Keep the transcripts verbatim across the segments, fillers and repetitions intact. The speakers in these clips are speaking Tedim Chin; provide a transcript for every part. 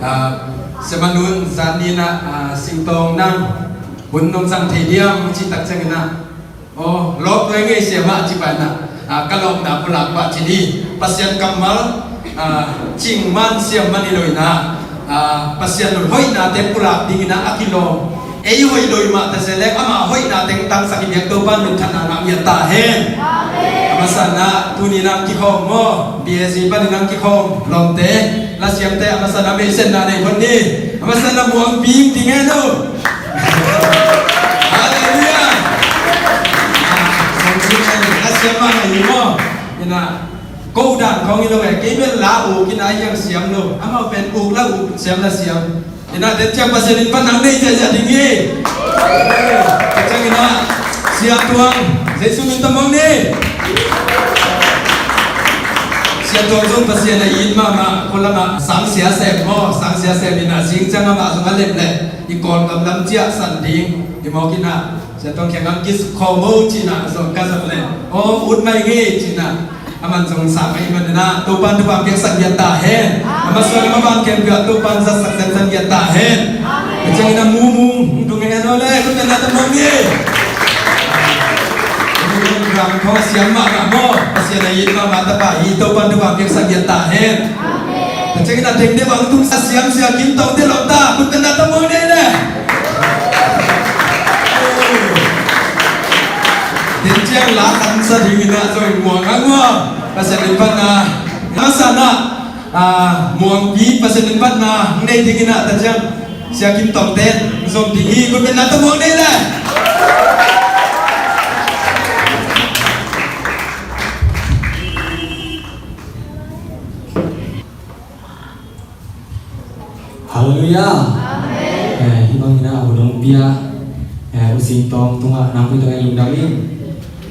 Ah, Siamanun zan ni-in ah, ah, Singtawng nang hun nong zang thei diam cih tak ciangin ah, aw, lawp nuai ngei Siamah ci pan ah, ah, ka lawpna pulak pah ci ni. Pasian kammal, ah, cing man siam man hi lo-in ah, ah, Pasian hoihnate pulak dingin ah a kilawm ei hoih lo i mah ta se leh amah hoihna teng tangsak i biak Topa'n minthanna ngah ngiat ta hen. Amen. A masa-in ah tuni-in ah kikhawm maw, B A C panin ah kikhawm lawmte, lasiamte, a masa-in ah meihsetna nei phot ni. A masa-in ah muangpi ding hen aw. Halleluiah. Lasiam mah hi maw. Ina, ko dan khawng hi lo e, kei bel la uk ina hiang siam lo. Amau pen uk la uk, siam la siam. Ina, den ciang Pasian in pan nang nei ziahziah ding hi. Ciang ina, Sia Tuang, Jesu min tawh muang ni. Sia Tuang zong Pasian a it mahmah, khualamah sangsia sem maw, sangsia sem ina, sing ciang amah zong a lem leh i Kawlgam lam ciah san ding hi mawk ina, Sia Tuang kiangah kis khawm o cina zong ka zat leh, aw, ut mai ngei cina. Aman zong sang ahih manin ah Topa'n thupha piaksak ngiat ta hen. Amen. Ama suan ama van khempeuh ah Topa'n zatsak semsak ngiat ta hen. Amen. Ka ciangin ah Mumung, tung en o le, tung en a ta mong ni. Ram khawng a siam mahmah maw, Pasian a it mahmah tapa hi, Topa'n thupha piaksak ngiat ta hen. Amen. Ka ciangin ah teng deuh ang tung sa siam Sia Kim Tawng te lawm ta, khut beng na ta mong ni le. Den ciang la khansa dingin ah zong muang ang maw. Pasian in pan na, a masa-in ah, ah, muangpi Pasian in pan na nei dingin ah ta ciang Sia Kim Tawng te zong ding hi, khut beng na ta muang ni le. Halleluiah. Amen. Eh, hih bangin ah a hun hong pia, eh, U Sing Tawng tungah nang pui tawh en lungdam in,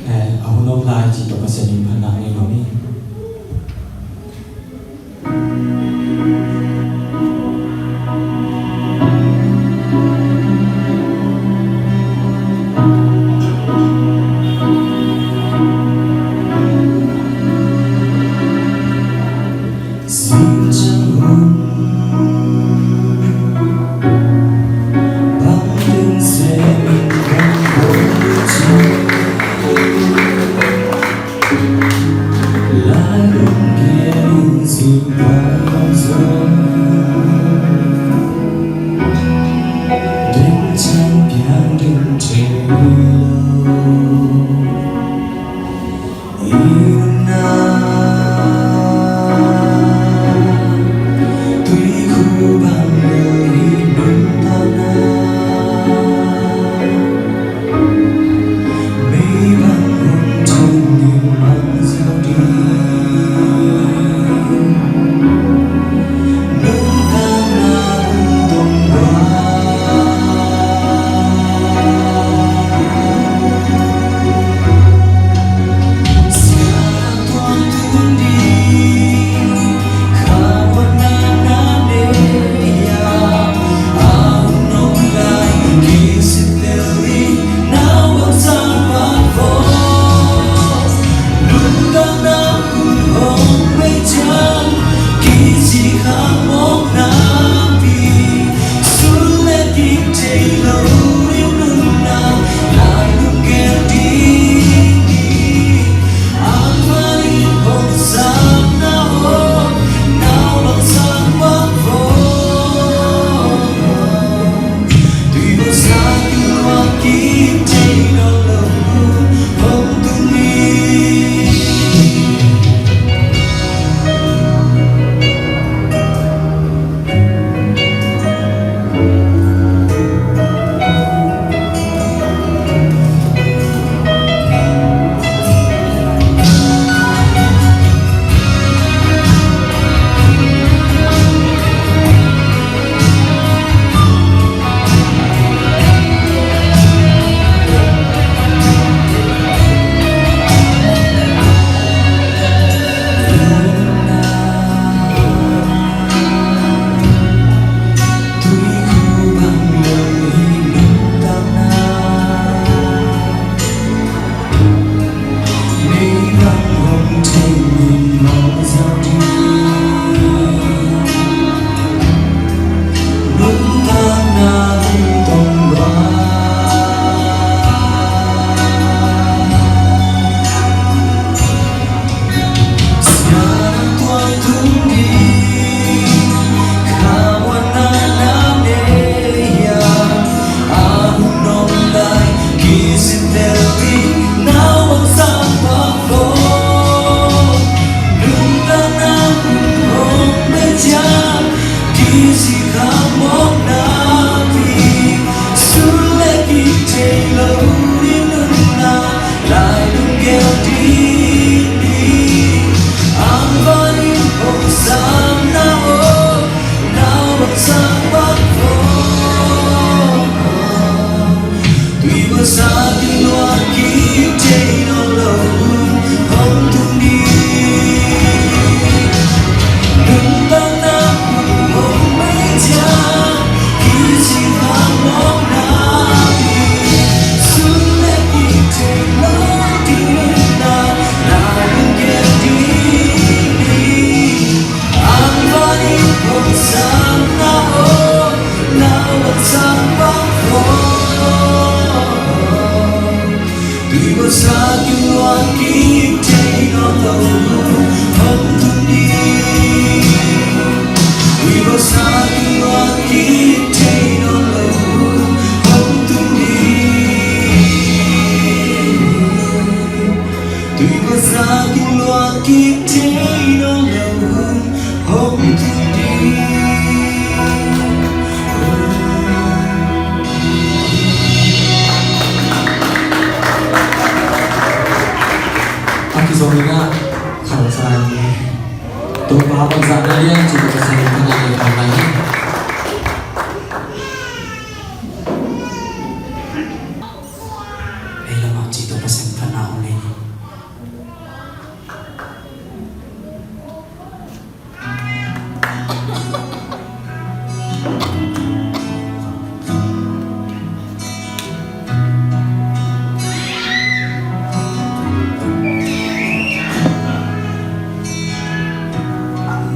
eh, a hun hong lai cih tawh Pasian in phatna ngei nuam in.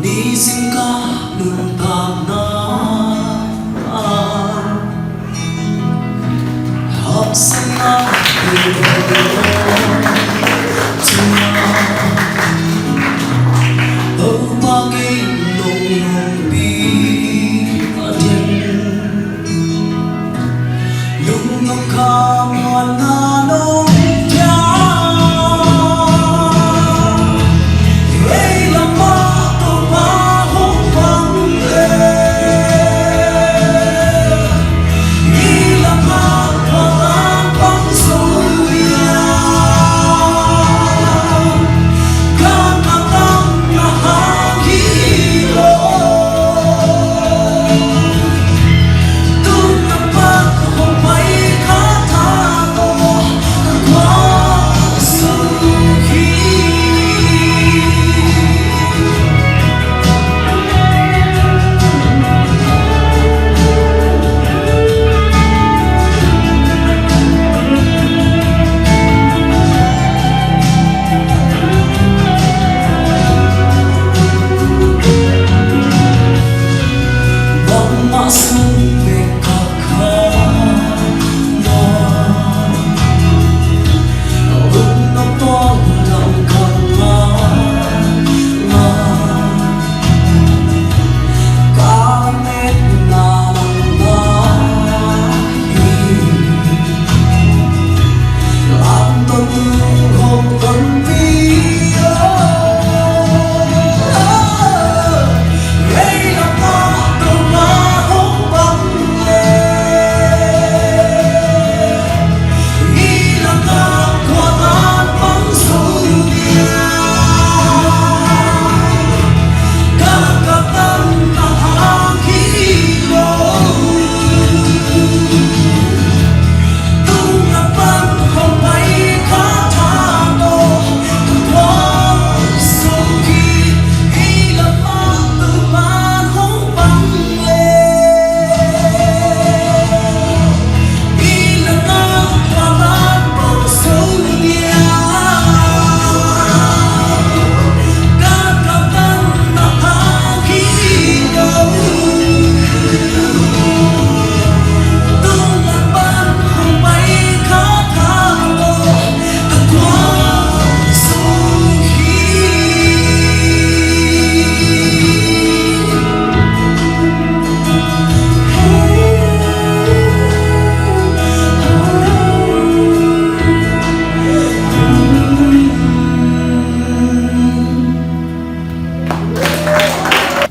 Nisim ka nuntakna, haksatna, Topa kei nong hong pi a dian. Lungdam kha muanna nong pia. Ei lamah Topa hong pang le, i lamah Topa pang zo ia. Ka ka tang na hang hi lo.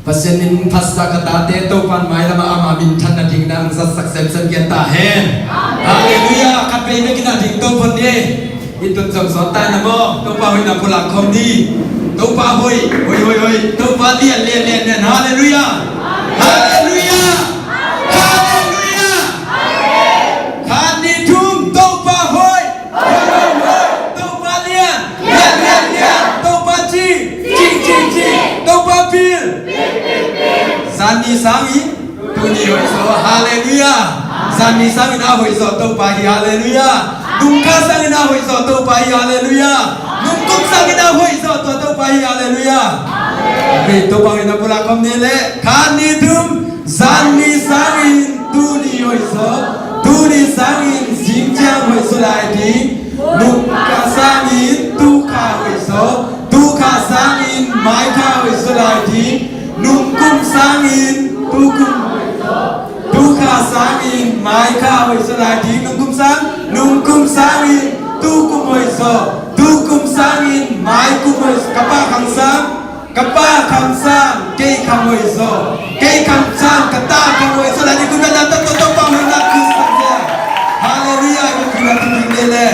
Pasian in phatsa ka tate Topa in mailam ah ama minthanna ding na ang zatsak semsem gen ta hen. Halleluiah. Khat vei bek in a ding to phot ni. I tun zong sawt ta na maw? Topa hoihna pulak khawm ni. Topa hoih, hoih, hoih, hoih. Topa lian, lian, lian, lian. Halleluiah. Halleluiah. Halleluiah. Khat, nih, thum. Topa hoih, hoih, hoih, hoih. Topa lian, lian, lian, lian. Topa cing, cing, cing, cing. Topa pil, pil, pil, pil. Zan ni sangin tuni hoih zaw, halleluiah. Zan ni sangin a hoih zaw Topa hi, halleluiah. Nungkha sangin a hoih zaw Topa hi, halleluiah. Nungkum sangin a hoih zaw tua Topa hi, halleluiah. Amen. Topa hoihna pulak khawm ni leh, khat, nih, thum. Zan ni sangin tuni hoih zaw, tuni sangin zing ciang hoih zaw lai ding. Nungkha sangin tukha hoih zaw, tukha sangin maikha hoih zaw lai ding. Nungkum sangin tukum hoih zaw, tukha sangin maikha hoih zaw lai ding. Nungkum sang, nungkum sangin tukum hoih zaw, tukum sangin maikum hoih zaw. Ka pa Kham Sang, ka pa Kham Sang, kei kham hoih zaw. Kei kham sang, ka ta kham hoih zaw. Lai ding, kun na na ta to to pa hoih na kun sang zaw. Halleluiah. Kun na tu ding le le.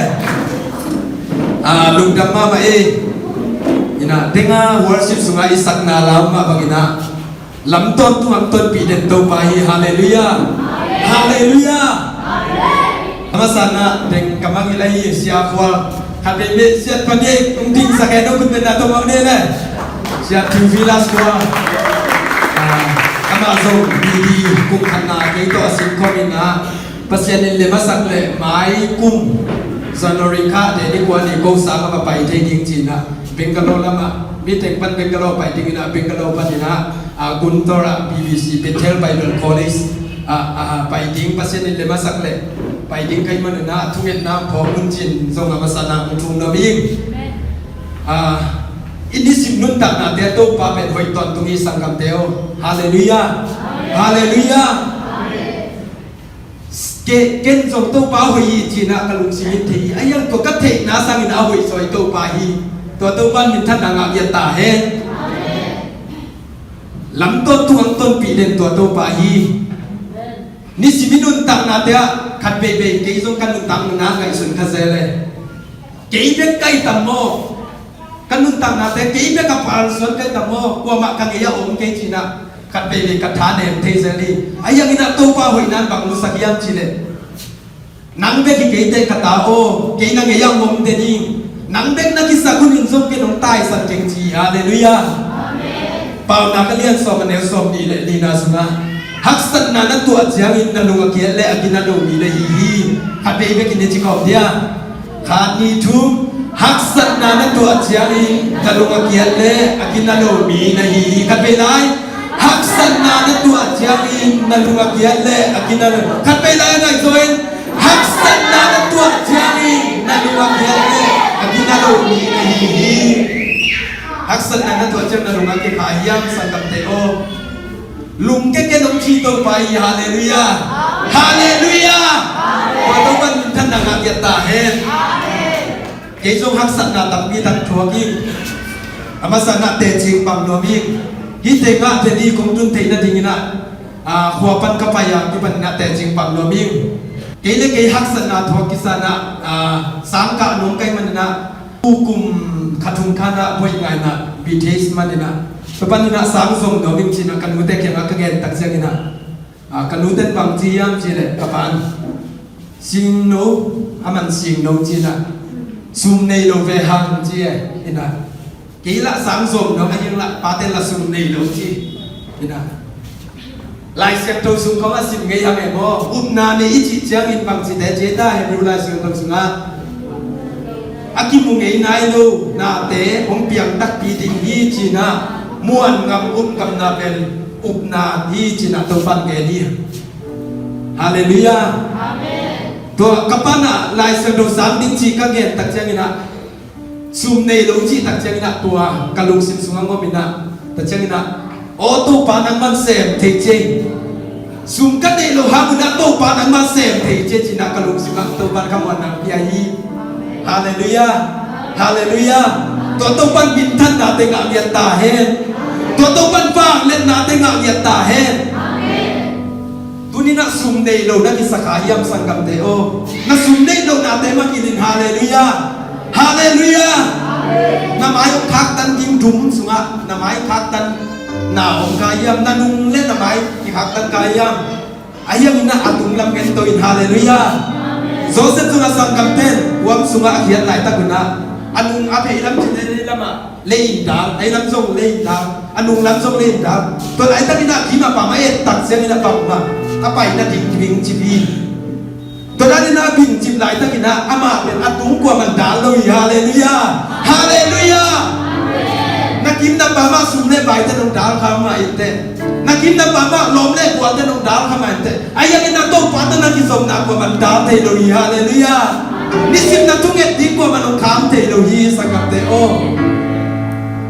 Ah, lungdam mahmah ei. Ina, denga worship sunga i sakna lam mah bang ina, lamtawn tung hangtawnpih den Topa hi. Halleluiah. Halleluiah. A masa na deng ka mangngilh ahi Sia Khual. Khat vei bek Sia Pan Ye tung ding sak e, no kun den na to mang ne le. Sia Theophilus Khual. Ah. Amah zong B D kum khatna kei tawh a sin khawm in ah, Pasian in lem a sak leh mai kum January kha te ni kua ni ko sang a va pai thei ding ci-in ah, Bangalore lamah, mi teng pan Bangalore pai ding in ah, Bangalore pan in ah, ah, Guntur ah B B C Bethel Bible College ah, ah, pai ding, Pasian in lem a sak leh pai ding ka hih man in ah, thungetna phawk un ci-in zong a masa-in ah kong thum nuam ing. Ah, i nisim nuntaknate ah Topa pen hoih tawntung hi, sanggamte aw. Halleluiah. Halleluiah. Ke, ken zong Topa hoih hi ci-in ah ka lungsim in thei hi. A hiang tua ka theihna sangin a hoih zaw hi Topa hi. Tua Topa in minthanna ngah ngiat ta hen. Lam tawntung hong tonpih den tua Topa hi. Nisim i nuntaknate ah khat veivei kei zong ka nuntakna ngaihsun kha zel e. Kei bek ka hi tam maw? Ka nuntaknate kei bek a palsuan ka hi tam maw? Kuamah ka ngei a om kei ci-in ah khat veivei ka tha nem thei zel hi. A hiang in ah Topa hoihna in bang musak hiam cih leh, nang bek hi kei teh ka ta aw, kei na ngei a om den hi. Nang bek na kisak hun in zong ken hong taisan keng ci hi. Halleluiah. Paunak a lian sawm, a neu sawmnih leh lina sungah, haksatna na tuah ciangin na lung a kiat leh a gina lo mi na hi hi. Khat vei bek in i ci khawm dia. Khat, nih, thum. Haksatna na tuah ciangin na lung a kiat leh a gina lo mi na hi hi. Khat vei lai. Haksatna na tuah ciangin na lung a kiat leh a gina lo. Khat vei lai a ngaihzaw in. Haksatna na tuah ciangin na lung a kiat leh a gina lo mi na hi hi. Haksatna na tuah ciang na lung a kikha hiam, sanggamte aw? Lungke ken hong ci Topa hi. Halleluiah. Halleluiah. Tua Topa in minthanna ngah ngiat ta hen. Kei zong haksatna tampi tak thuak ing. A masa in ah teci pang nuam ing. Hih teng ah teci kong tun theih nading in ah, ah, khua pan ka pai a kipan in ah teci pang nuam ing. Kei le kei haksatna thuak kisa in ah, ah, sangkah nuam ka hih man in ah, kum khat thum khat ah buai ngai in ah, B T S man in ah, ka pan in ah sang zom nuam ing ci-in ah ka nute kiangah ka gen tak ciangin ah, ah, ka nute in bang ci hiam cih leh, ka pa in, "Singno, a man singno," ci-in ah, "sum nei lo ve hang," ci e, in ah. Kei lah sang zom nuam, a hiang lah pate lah sum nei lo ci, in ah. Lai Siangtho sung khawng a sim ngei hang e maw? Upna nei i cih ciangin bang ci teh, ci e ta, Hebrew Lai Siangtho sungah, a kimu ngei nai lo nate hong piang takpi ding hi ci-in ah, muan ngam, um ngamna pen upna hi ci-in ah Topa in gen hi. Halleluiah. Tua ka pa in ah Lai Siangtho sang ding ci ka gen tak ciangin ah, sum nei lo cih tak ciangin ah tua ka lungsim sungah ngawp in ah, tak ciangin ah, "Aw Topa, nangman sem thei ci e. Sum ka neih loh hang un ah Topa, nangman sem thei ci e," ci-in ah ka lungsim ah Topa in ka muanna pia hi. Halleluiah. Halleluiah. Tua Topa in minthannate ngah ngiat ta hen. Tua Topa in vangliatnate ngah ngiat ta hen. Tuni in ah sum nei lo na kisa kha hiam, sanggamte aw? Na sum neih lohnate mangngilh in. Halleluiah. Halleluiah. Na mai hong khaktan ding dum sungah na mai khaktanna om kha hiam? Na nung le na mai kikhaktan kha hiam? A hiang in ah a tung lam ngen to in. Halleluiah. Joseph zong a sanggamte'n huam sungah a khiat laitak un ah, a nung a phei lam cih leh lei lamah lei in dal, a lam zong lei in dal, a nung lam zong lei in dal. Tua laitak in ah kim a pam a et tak ciangin ah pam mah a pai nading kibing ci hi. Tua dan in ah a bingcip laitak in ah amah pen a tung kuaman dal lo hi. Halleluiah. Halleluiah. Na kim na pam ah sum le paite nong dal kha mah inteh. Na kim na pam ah lawm le gualte nong dal kha mah inteh. A hiang in ah Topa tawh na kizopna kuaman dal thei lo hi. Halleluiah. Nisim na thunget ding kuaman hong kham thei lo hi, sanggamte aw.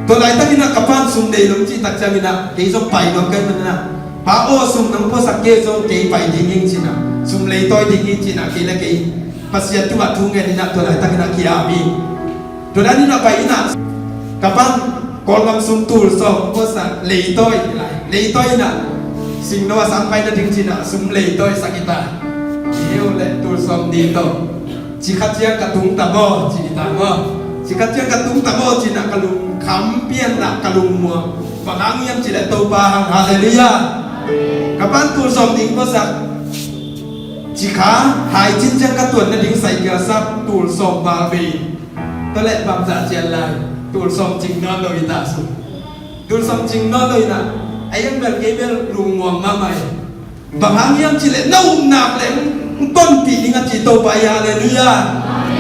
Tua laitak in ah ka pa'n sum nei lo cih tak ciangin ah kei zong pai nuam ka hih man in ah, "Pa aw, sum nong puasak kei zong kei pai ding ing," ci-in ah, "sum leitawi ding ing," ci-in ah kei le kei Pasian tungah thu ngen in ah tua laitak in ah ki-ap hi. Tua dan in ah pai in ah, ka pa'n Kawlgam sum tul sawm puasak, leitawi, leitawi in ah, singno a sang pai nading ci-in ah sum leitawi sak hi ta. Hi uh leh tul sawmnih tawh, "Cikha ciang ka tung ta maw," ci hi ta maw. "Cikha ciang ka tung ta maw," ci-in ah ka lungkham pian ah ka lungmuang. Bang hang hiam cih leh Topa hang. Halleluiah. Ka pa'n tul sawmnih puasak, "Cikha hai cin ciang ka tuan nading cycle sak tul sawm val bei." Tua leh bangzah cian lai, tul sawm cing nawn lo hi ta sum. Tul sawm cing nawn lo hi ta. A iang bel kei bel lungmuang mahmah hi. Bang hang hiam cih leh na upna le hong tonpih ding a ci Topa hi. Halleluiah.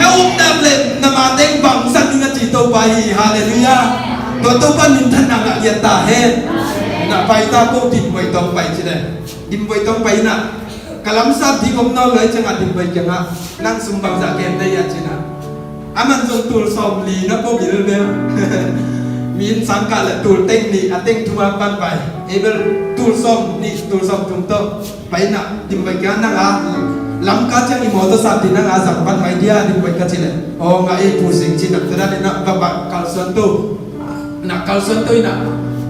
Na upna le na mate hong bangsak ding a ci Topa hi. Halleluiah. Tua Topa minthanna ngah lian ta hen. Na pai ta ko, Dinvoih tawh pai ci leh. Dinvoih tawh pai na. Ka lamsap ding om nawn lo hi ciangah Dinvoih kiangah, nang sum bangzah kem na hia ci na. Aman zong tul sawmli na pua bilbel. Mi in sangkah le tul teng nih a teng thum a pan pai. Ei bel tul sawmnih, tul sawmthum tawh pai na, Dinvoih kiangah nang a Lamka ciang i mawtaw sap ding nang a zang pan mai dia Dinvoih ka ci leh. Aw ngah ei Pu Sing ci nak tua dan in na va va kalsuan to. Na kalsuan to in na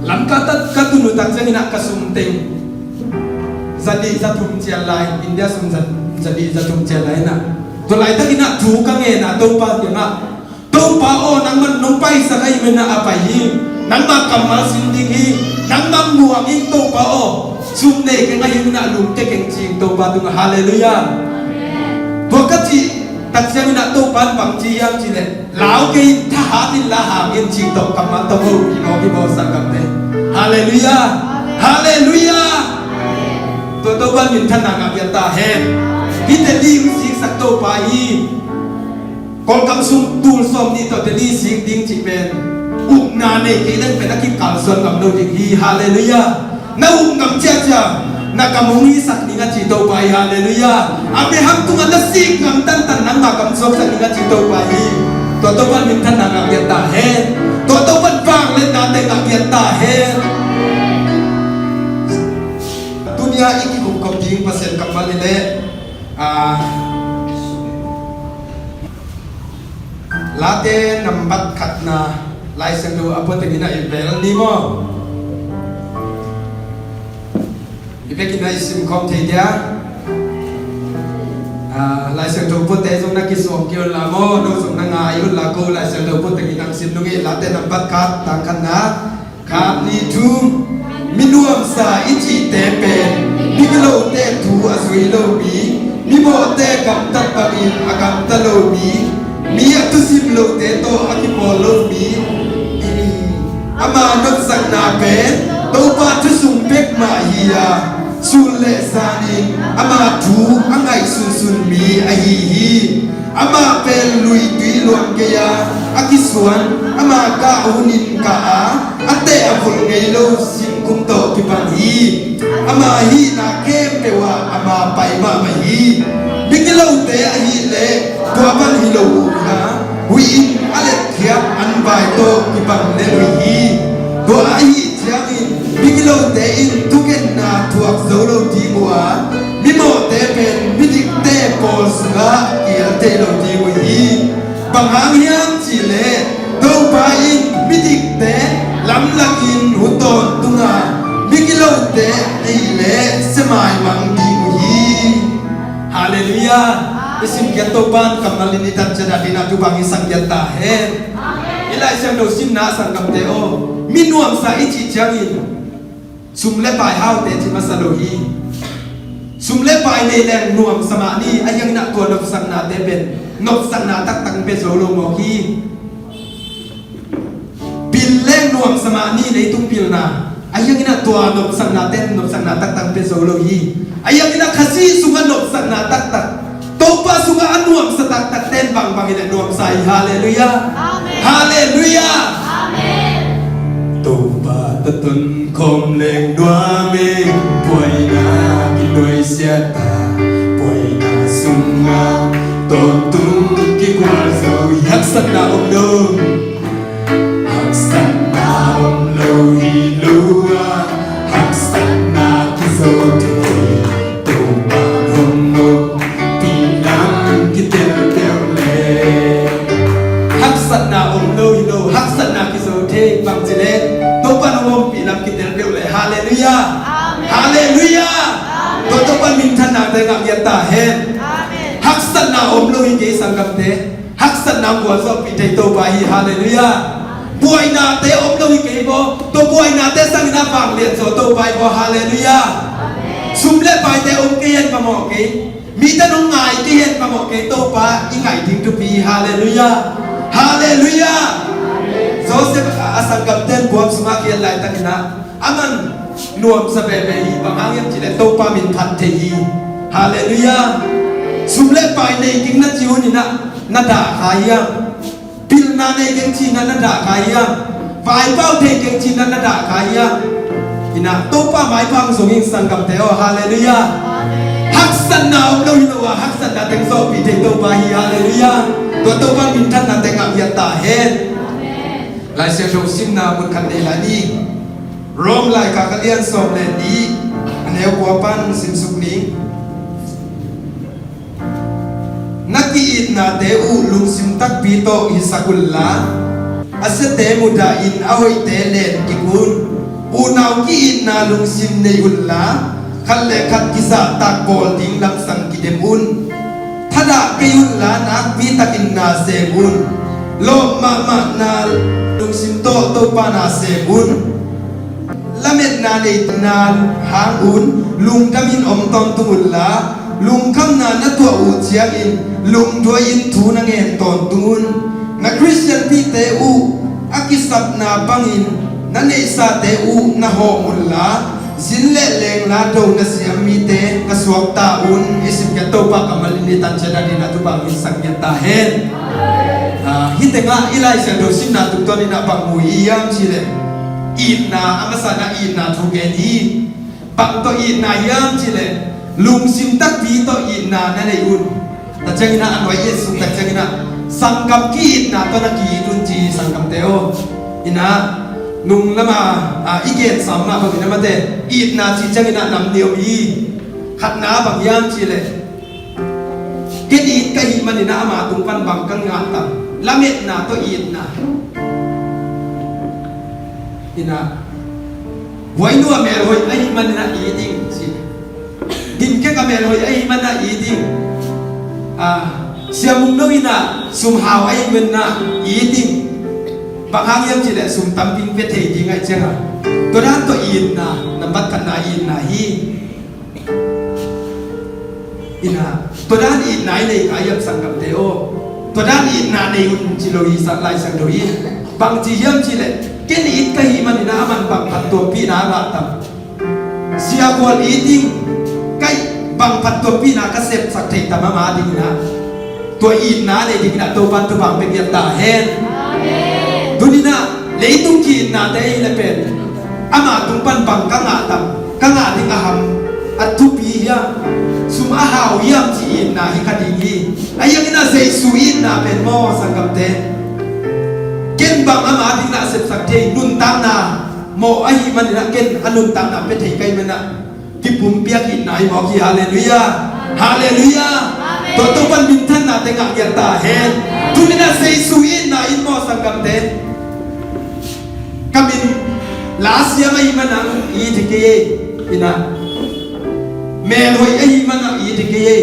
Lamka ka tun uh tak ciangin na ka sum teng za nih za thum ciang lai, India sum za, za nih za thum ciang lai na. Tua laitakin na thu ka ngen na Topa kiangah, Topa aw, nangman nong paisak ahih manin na a pai hi. Nangma kammal sin ding hi. Nangma muang in Topa aw. Sum nei keng ahih manin na lum kei keng ci ing Topa tungah. Halleluiah. Tua ka cih tak ciangin na Topa in bang ci hiam cih leh, lau kei in, thahat in la hang in cih tawh kammal tawh ho, i mawk i mawk sanggamte. Halleluiah. Halleluiah. Tua Topa minthanna ngah lian ta hen. Hih Delhi hong siksak Topa hi. Kawlgam sung tul sawmnih tawh Delhi sik ding cih pen upna nei kei leng pen a kikalsuan ngam lo ding hi. Halleluiah. Na up ngam ciacia, na gam hong hisak ding a ci Topa hi. Halleluiah. Abraham tungah na sik ngam tantan nangma gam suaksak ding a ci Topa hi. Tua Topa minthanna ngah lian ta hen. Tua Topa vangliatnate ngah lian ta hen. Tuni a i kikum khop ding Pasian kammal hi leh, ah, Late nambat khatna Lai Siangtho a pua tengin a i vel ni maw? I bekin a i simkhawm thei dia. Ah, Lai Siangtho puate zong na kisuam kei un la maw? No zong na ngai un la ko, Lai Siangtho pua tengin ang sim nung i. Late nambat khat, tang khatna. Khat, nih, thum. Mi nuamsa i cihte pen migilote thu a zui lo mi, mimawhte gamtat bangin a gamta lo mi, mi a thusim lote tawh a kipawl lo mi. Ama nopsakna pen Topa thu sung pek mah hi a, sun le zanin ama thu a ngaihsunsun mi ahi hi. Amah pen luitui luang gei-a a kisuan, ama kah hunin kah a, a teh a vul ngei lo singkung tawh kibang hi. Ama hihna khempeuh ah ama pai mahmah hi. Migilote ahih leh tua bang hi lo uh a, huih in a letkhiak an vai tawh kibang lel uh hi. Tua ahih ciangin migilote in thugenna thuak zo lo ding uh a, mimawhte pen midikte pawl sungah kial thei lo ding uh hi. Bang hang hiam cih leh Topa in midikte lamlangin hu tawntung a, migilote ahih leh sia maimang ding uh hi. Halleluiah. I simkhiat Topa in kammal in i tan ciat a ding a thupha hong hisak ta hen. I Lai Siangtho simna a sanggamte aw, mi nuamsa i cih ciangin sum le pai haute ci masa lo hi. Sum le pai nei leng nuamsa mah ni, a hiangin ah tua nopsaknate pen nopsakna taktak pia zo lo mawk hi. Pil leng nuamsa mah ni, leitung pilna, a hiangin ah tua nopsaknate nopsakna taktak pia zo lo hi. A hiangin ah Khazih sungah nopsakna taktak, Topa sungah a nuamsa taktak ten bangbang in a nuamsa hi. Halleluiah. Amen. Halleluiah. Amen. Topa tawh tonkhawm leng nuam e, buaina kinuaisiat a, buaina sungah tawntung kikual zo hi. Haksatna om lo. Haksatna om lo hi lo a, haksatna kizo thei, Topa hong om, pihlam kitel peuh le. Haksatna om lo hi lo, haksatna kizo thei, bang ci le, Topa hong om, pihlam kitel peuh le. Halleluiah. Amen. Halleluiah. Amen. Tua Topa minthanna te ngah ngiat ta hen. Amen. Haksatna om lo hi kei sanggamte. Haksatna gualzawhpih thei Topa hi. Halleluiah. Buainate om lo hi kei baw. Tua buainate sangin a vanglian zaw Topa hi baw. Halleluiah. Sum le paite om kei hen, phamawh kei. Mite nong ngai kei hen, phamawh kei. Topa i ngaih ding thupi hi. Halleluiah. Halleluiah. Joseph a sanggamten buam sungah khiat laitakin ah, aman nuamsa veve hi, bang hang hiam cih leh Topa min phat thei hi. Halleluiah. Sum le pai nei ding na ci un in ah na dah kha hiam? Pilna nei keng ci-in ah na dah kha hiam? Vaipau thei keng ci-in ah na dah kha hiam? In ah Topa maipha hong zong ing, sanggamte aw. Halleluiah. Haksatna om lo hi lo a, haksatna teng zawhpih thei Topa hi. Halleluiah. Tua Topa minthanna teng ah ngiat ta hen. Lai Siangtho simna mun khat nei lai ni. Rom laikhak a lian sawm le nih, a neu kua pan simsuk ni. Na ki-itnate uh lungsim takpi tawh hisak unla, a siate mudahin a hoihte len kik un. Unau ki-itna lungsim nei unla, khat le khat kizahtak bawl ding lamsang kidem un. Thadah kei unla nakpi takin na sem un. Lawp mahmahna lungsim tawh Topa na sem un. Lametna neihna hang un lungdamin om tawntung unla, lungkhamna na tuah uh ciangin lungduai-in thu na ngen tawntung un. Na Khristian pihte uh a kisapna bangin na neihsate uh na hawm unla, zin le lengla do na siam mite na suakta un. I simkhiat Topa kammal in i tan ciat a dingin a thupha hong sakpiak ta hen. Ah, hih tengah i Lai Siangtho simna tungtawnin ah bang mu i hiam cih leh, itna, a masa in ah itna thu gen hi. Bang tawh itna hiam cih leh, lungsim takpi tawh itna na nei un. Tua ciangin ah a nuai i et suk tak ciangin ah sanggam ki-itna tawh na ki-it un ci hi, sanggamte aw. In ah nung lam a, ah, i gen sam mah bangin ah mate, itna cih ciangin ah nam nih om hi. Khatna bang hiam cih leh, ken it ka hih manin ah ama tung pan bang ka ngah tam? Lametna tawh itna. In ah huainu a melhoih ahih manin ah it ing ci. Dimkhek a melhoih ahih manin ah it ing. Ah, Sia Mung No in ah sum hau ahih manin ah it ing. Bang hang hiam cih leh sum tampi hong pia thei ding ahih ciangin ah. Tua dan tawh itna, nambat khatna itna hi. In ah tua dan itna i nei kha hiam, sanggamte aw? Tua dan itna nei un ci lo hi, Lai Siangtho in. Bang ci hiam cih leh, ken it ka hih manin ah aman bang phattuampihna a ngah tam? Sia Khual it ing, ka it, bang phattuampihna ka sepsak thei tam ama dingin ah? Tua itna nei dingin ah Topa'n thupha hong pia ta hen. Amen. Tuni-in ah leitung ki-itnate hi leh pen, ama tung pan bang ka ngah tam, ka ngah ding a ham, a thupi hiam, sum a hau hiam cih itna hi kha ding hi. Ahi hangin ah Jesu itna pen maw, sanggamte, ken bang ama dingin ah sepsak thei, nuntakna mawh ahih manin ah ken a nuntakna pia thei ka hih manin ah kipumpiak itna hi mawk hi. Halleluiah. Halleluiah. Amen. Tua Topa'n minthanna teng ah ngiat ta hen. Tuni-in ah Jesu itna in maw, sanggamte, ka min la siam ahih manin ah it hi kei ei. In ah melhoih ahih manin ah it hi kei ei.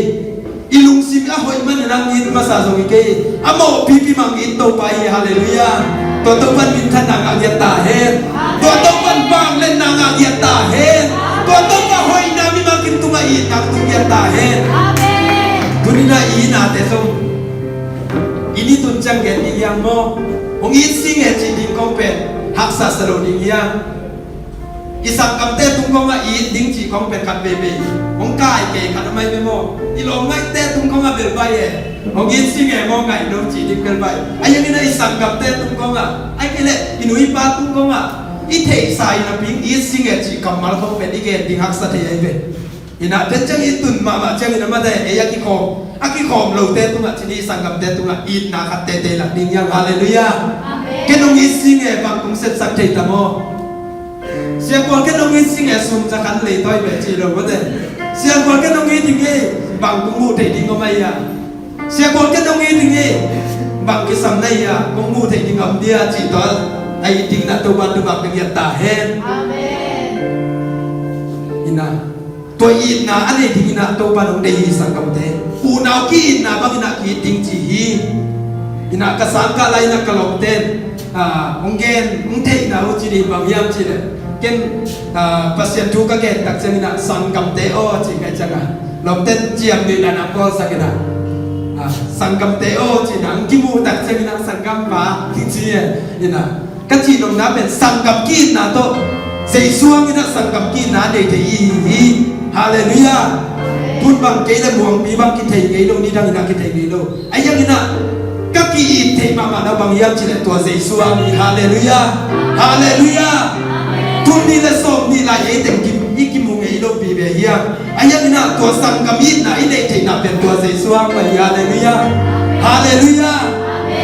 I lungsim a hoih manin ah it masa zong hi kei. A mawhpipi mah it Topa hi. Halleluiah. Tua Topa'n minthanna ngah ngiat ta hen. Tua Topa'n vangliatna ngah ngiat ta hen. Tua Topa hoihna mi mangkhin tungah itna tung ngiat ta hen. Amen. Tuni-in ah i itnate zong i ni tun ciang gen ding hi hang maw? Hong it sing e cih ding kong pen haksa sa lo ding hi hang. I sanggamte tung kongah it ding cih kong pen khat veivei hong kai kei khat a mai ve maw? I lawmngaihte tung kongah bel bai e, hong it sing e maw, ngaih lo cih ding bel bai. Ahi hangin ah i sanggamte tung kongah, ahih kei leh i nu i pa tung kongah i theihsa in a ping it sing e cih kammal kong pen i gen ding haksa thei ahi ve. In ah tua ciang i tun mahmah ciangin ah mate, ei a kikhawm, a kikhawm lote tungah, cih ni, sanggamte tungah itna khat teitei lak ding hi hang. Halleluiah. Amen. Ken hong it sing e, bang kong sepsak thei tam aw? Sia Khual, ken hong it sing e, sum za khat lei tawi ve ci lo mate. Sia Khual, ken hong it ding e, bang kong muh theih ding om a hia? Sia Khual, ken hong it ding e, bang kisam na hia, kong muh theih ding om dia, cih tua a it dingin ah Topa'n thupha hong pia ngiat ta hen. Amen. In ah tua itna a nei dingin ah Topa'n hong deih hi, sanggamte. Unau ki-itna bangin ah ki-it ding ci hi. In ah ka sangkah lai-in ah ka lawmte'n, ah, hong gen, hong theihna uh cih ni, bang hiam cih leh, ken, ah, Pasian thu ka gen tak ciangin ah sanggamte aw cih ka hih ciangin ah lawmte'n ciamnuihna na bawlsak in ah, ah, sanggamte aw cih na hong kimuh tak ciangin ah sanggam pa kici e. In ah ka cihnopna pen sanggam ki-itna tawh Jesu hangin ah sanggam ki-itna nei thei i hi hi. Halleluiah. Tun bang kei le Muangpi bang kithei ngei lo, nidangin ah kithei ngei lo. Ahi hangin ah ka ki-it theih mahmah na bang hiam cih leh tua Jesu hang hi. Halleluiah. Halleluiah. Tun ni le sawm ni lai ei teng ki, i kimu ngei lo vive hiam? Ahi hangin ah tua sanggam itna i neih theihna pen tua Jesu hang mah hi. Halleluiah. Halleluiah.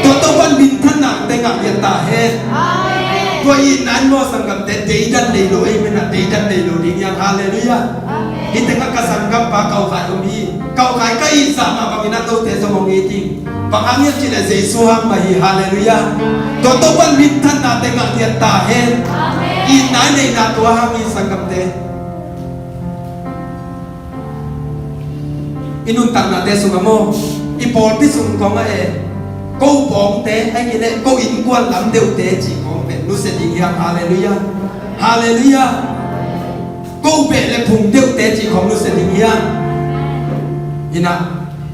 Tua Topa'n minthanna teng ah ngiat ta hen. Tua itna in maw, sanggamte, deidan nei lo, amen ah, deidan nei lo ding hi hang. Halleluiah. Hih teng ah ka sanggampa Kau Khai om hi. Kau Khai ka it zah mah bangin ah note zong hong it ing. Bang hang hiam cih leh Jesu hang mah hi. Halleluiah. Tua Topa'n minthanna teng ah ngiat ta hen. Itna i neihna tua hang hi, sanggamte. I nuntaknate sungah maw, i pawlpi sung kong ah e, ko pawngte, ahih kei leh ko innkuan lam deuhte cih kong pen nusia ding hi hang. Halleluiah. Halleluiah. Ko beh le phung deuhte cih kong nusia ding hi hang. Hi na,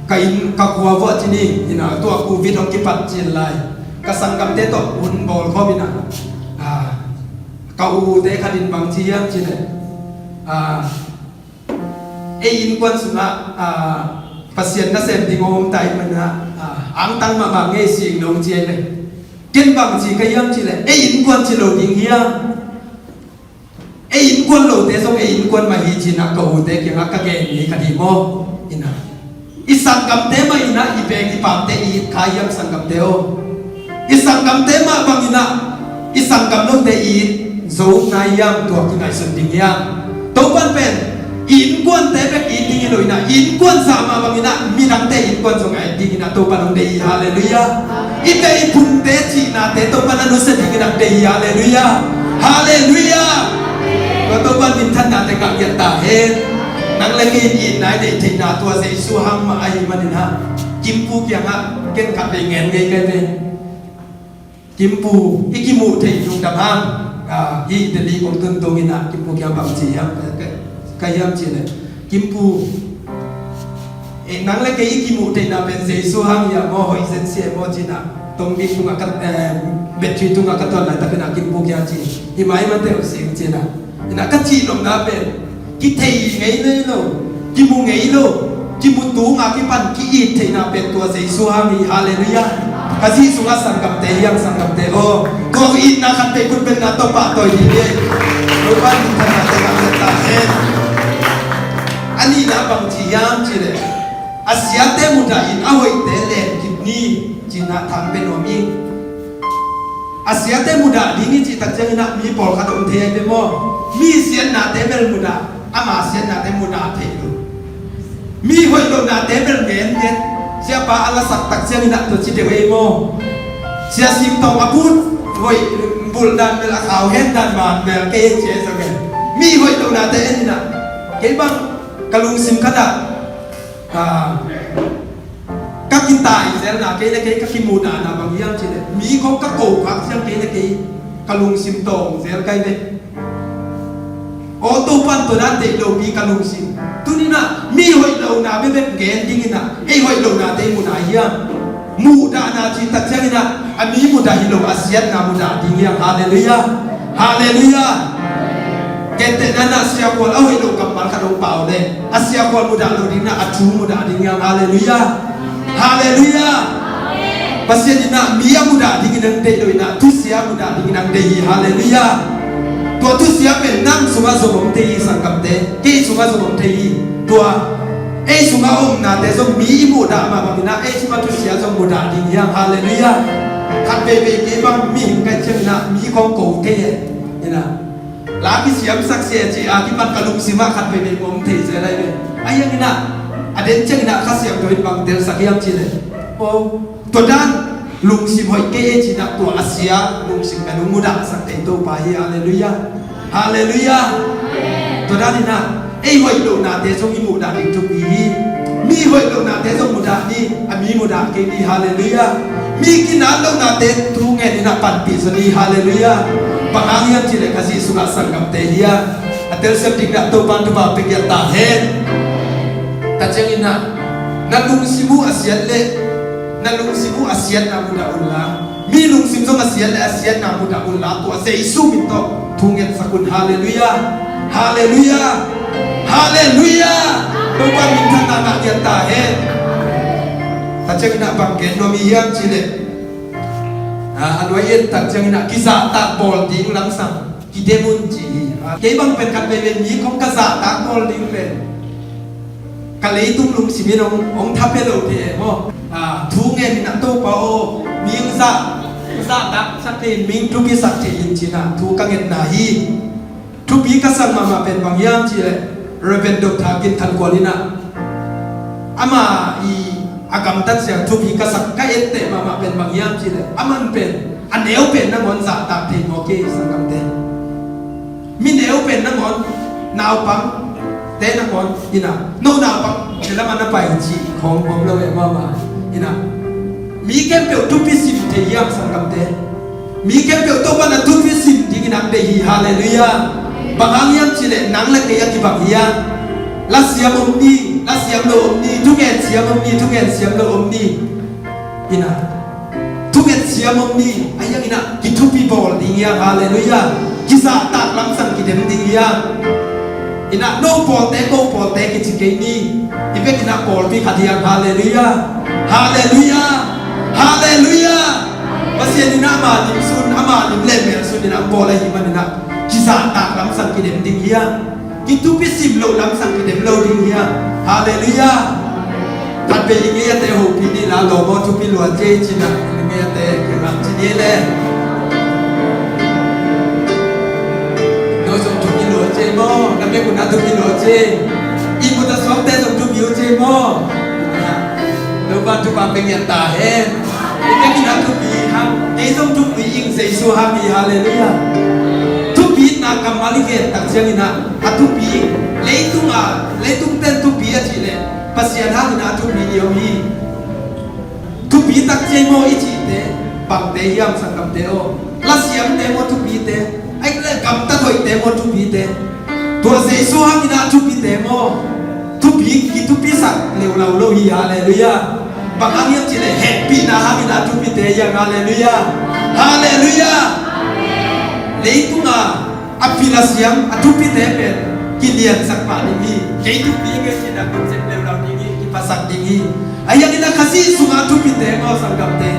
ka inn, ka khua vuah ci ni, hi na, tua Covid hong kipat cil lai ka sanggamte tawh hun bawl khawm hi na, ah, ka ute khat in bang ci hiam cih leh, ah, ei innkuan sungah, ah, Pasian nasem ding om ta ahih manin ah, ah, angtang mahmah ngei sing nong ci ahih leh, ken bang ci ka hiam cih leh, ei innkuan ci lo ding hiam? Ei innkuan lote zong ei innkuan mah hi ci-in ah ka ute kiangah ka gen hi ka hi maw. Hi na, i sanggamte mah in ah i veng i paamte i it kha hiam, sanggamte aw? I sanggamte mah bangin ah i sanggam lote i it zo nai hiam, tua kingaihsun ding hi hang. Topa'n pen i innkuante bek it ding hi lo in ah, i innkuan zah mah bangin ah midangte innkuan zong a et dingin ah Topa'n hong deih hi. Halleluiah. I beh i phungte cihnate Topa'n a nusia dingin ah deih hi. Halleluiah. Halleluiah. Tua Topa'n minthanna teng ah ngiat ta hen. Nang le kei in itna i neih theihna tua Jesu hang mah ahih manin ah, Kimpu kiangah ken khat vei ngen ngei ka hi ve. Kimpu, i kimuh theih lungdam hang. Ah, hih Delhi kong tun tung in ah Kimpu kiang bang ci hiam ka, ka, ka hiam cih leh, Kimpu, eh, nang le kei i kimuh theihna pen Jesu hang hi a maw, hoih zen sia maw ci-in ah, tongbik tungah ka, eh, battery tungah ka tuan laitak in ah Kimpu kiang ci, hi mai mah teh uh sing ci-in ah. Hi na, ka cih nopna pen kithei ngei lo, kimu ngei lo, kimu tung a kipan ki-it theihna pen tua Jesu hang hi. Halleluiah. Ka zi sungah sanggamte hi hang, sanggamte aw. Tua itna khat vei khut bengna tawh pahtawi dih hi. Topa minthanna teng ah ngiat ta hen. A nihna bang ci hiam cih leh, a siate mudah in a hoihte len kik ni ci-in ah thang pen om hi. A siate mudah ding hi cih tak ciangin ah mi pawlkhat om thei ahi ve maw. Mi siatnate bel mudah, ama siatnate mudah thei lo. Mi hoih lohnate bel ngen ngen. Siapa a lasak tak ciangin ah tua ci deuh ei maw. Sia Sim Tawng a but hoih bulh dan bel, a khau hen dan man bel kei ci ei zong en. Mi hoih lohnate en in ah, kei bang ka lungsim khat ah, ah, ka kitai zelna, kei le kei ka kimudahna bang hiam cih leh, mi khawng ka ko khak ciang kei le kei ka lungsim tawng zel ka hi ve. Aw, Topa'n tua dan deih lopi ka lungsim. Tuni-in ah mi hoih lohna bekbek gen dingin ah, ei hoih lohnate i mudah hiam? Muhdahna cih tak ciangin ah, a mi mudah hi lo, a siatna mudah ding hi hang. Halleluiah. Halleluiah. Gentehna in ah, Sia Khual a hoih loh kammal khat hong pau leh, a Sia Khual mudah lo dingin ah, a thu mudah ding hi hang. Halleluiah. Halleluiah. Pasian in ah mi a mudah dingin hong deih lo in ah, thusia a mudah dingin hong deih hi. Halleluiah. Tua thusia pen nang sungah zong om thei hi, sanggamte. Kei sungah zong om thei hi. Tua ei sungah a omnate zong mi i muhdah mah bangin ah, ei sungah thusia zong mudah ding hi hang. Halleluiah. Khat veivei kei bang mihing ka hih ciangin ah mi kong ko thei e. Hi na, la kisiamsak se ci a kipan ka lungsim ah khat veivei kong om thei se lai ve. Ahi hangin ah, a den ciangin ah Kha Siangtho in bang telsak hiam cih leh, aw, tua dan lungsim hoih kei e ci-in ah tua a sia lungsim pen hong mudahsak thei Topa hi. Halleluiah. Halleluiah. Tua dan in ah, ei hoih lohnate zong i muhdah ding thupi hi. Mi hoih lohnate zong mudah ni, a mi mudah kei ni. Halleluiah. Mi kinat lohnate thu ngen in ah panpih zaw ni. Halleluiah. Bang hang hiam cih leh ka zi sungah sanggamte hi a, a telsiam dingin ah Topa'n thupha pia ngiat ta hen. Tua ciangin ah, na lungsim uh a siat leh, na lungsim uh a siatna mudah un la, mi lungsim zong a siat leh a siatna mudah un la, tua Jesu min tawh Thu ngetsak un. Halleluiah. Halleluiah. Halleluiah. Topa minthanna ngah ngiat ta hen. Tua ciangin ah bang gen nuam i hiam cih leh, a, a nuai en tak ciangin ah kizahtak bawl ding lamsang kidem un ci hi. Kei bang pen khat veivei mi khong ka zahtak bawl ding pen ka leitung lungsim in hong, hong tha pia lo thei e maw. A, thu ngen in ah Topa aw, mi hong zah, zahtaksak thei in, mi hong thupisak thei in ci-in ah thu ka ngetna hi. Thupi ka sak mahmah pen bang hiam cih leh Reverend Doctor Gin Than Kuan in ah ama i a gamtat ciang thupi ka sak, ka etteh mahmah pen bang hiam cih leh aman pen a neu pen nangawn zahtak thei mawk hi, sanggamte. Mi neu pen nangawn, naupangte nangawn in ah, no naupang te lam ah na pai cih khong om lo e maw, ama in ah mi khempeuh thupi sim thei hiam, sanggamte? Mi khempeuh Topa in ah thupi sim dingin ah deih hi. Halleluiah. Bang hang hiam cih leh nang le kei a kibang hi a, lasiam om ni, lasiam lo om ni, thungen siam om ni, thungen siam lo om ni. In ah thungen siam om ni, a hiang in ah kithupi bawl ding hi a, halleluiah. Kizahtak lamsang kidem ding hi a. In ah no pawlte, ko pawlte kici kei ni. I bek in ah pawlpi khat hi a, halleluiah. Halleluiah. Halleluiah. Pasian in ah ama lim sun, ama lim le mel sun in ah bawl ahih manin ah kizahtak lamsang kidem ding hi a. Kithupi sim loh lamsang kidem lo ding hi a. Halleluiah. Khat vei i ngei a te hopih ni la, lawm aw, thupi lua ci-in ah i ngei a te kiangah ci ni le. No zong thupi lua ci maw, na bek un ah thupi lua ci. I mut a suakte zong thupi uh ci maw. Topa thupha pia ngiat ta hen. I bek in ah thupi hang, kei zong thupi ing, Jesu hang hi, halleluiah. Thupina kammal i gen tak ciangin ah a thupi, leitung a, leitung ten thupi a cih leh Pasian hang in ah a thupi ni om hi. Thupi tak ci maw i cihte bangte hiam, sanggamte aw? Lasiamte maw thupite? Ahih leh gamtat hoihte maw thupite? Tua Jesu hang in ah thupite maw? Thupi, kithupisak leuleu lo hi, halleluiah. Bang hang hiam cih leh hehpihna hang in ah thupite hi a, halleluiah. Halleluiah. Leitung a a pil a siam a thupite pen kiliansak pah ding hi. Kei thupi ngei ci-in ah konsep leuleu ding hi, kiphasak ding hi. A hiang in ah Khazih sungah thupite maw, sanggamte?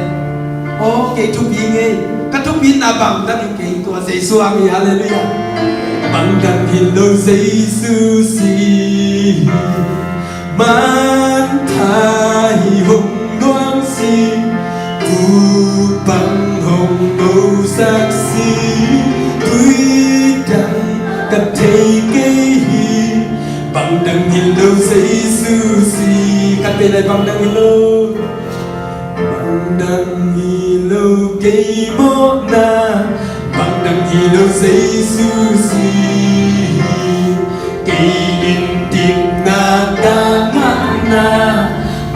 Aw, kei thupi ngei. Ka thupina bangdang hi kei, tua Jesu hang hi, halleluiah. Bangdang hi lo Jesu si hi. Mantha hi hong nuam si, vupang hong bosak si, tui dang ka thei kei hi. Bangdang hi lo Jesu si. Khat vei lai, bangdang hi lo. Bangdang hi lo kei mawhna, bangdang hi lo Jesu si. Kei in dikna ka ngahna,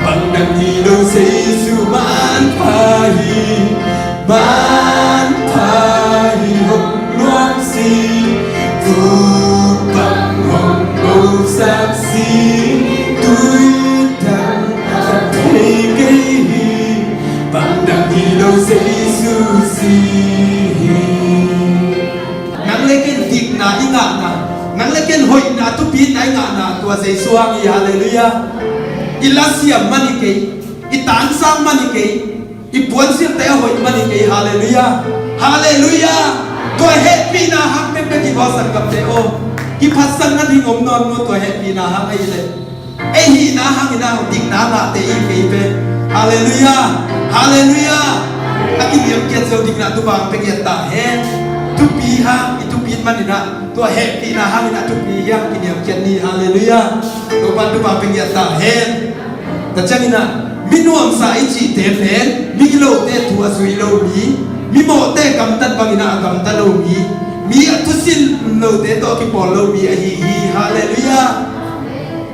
bangdang hi lo Jesu. Manpha hi, manpha hi hong nuam si, vupang hong bosak si, tui dang ka thei kei hi, bangdang hi lo Jesu si hi. Nang le ken dikna i ngahna, nang le ken hoihna, thupina i ngahna, tua Jesu hang hi, halleluiah. I lasiam man hi kei, i tansang man hi kei, i puansilhte a hoih man hi kei, halleluiah. Halleluiah. Tua hehpihna hang pekpek hi maw, sanggamte aw. Kiphatsak nading om nawn maw, tua hehpihna hang ahih leh. Ei hihna hangin ah dikna ngahte i hi kei ve. Halleluiah. Halleluiah. A kiniamkhiat zo dikna thupha pia ngiat ta hen. Thupi hang i thupi manin ah, tua hehpihna hangin ah thupi hi hang kiniamkhiat ni. Halleluiah. Topa thupha pia ngiat ta hen. Tua ciangin ah mi nuamsa i cihte pen migilote thu a zui lo mi, mimawhte gamtat bangin ah a gamta lo mi, mi a thusil lote tawh a kipawl lo mi ahi hi. Halleluiah.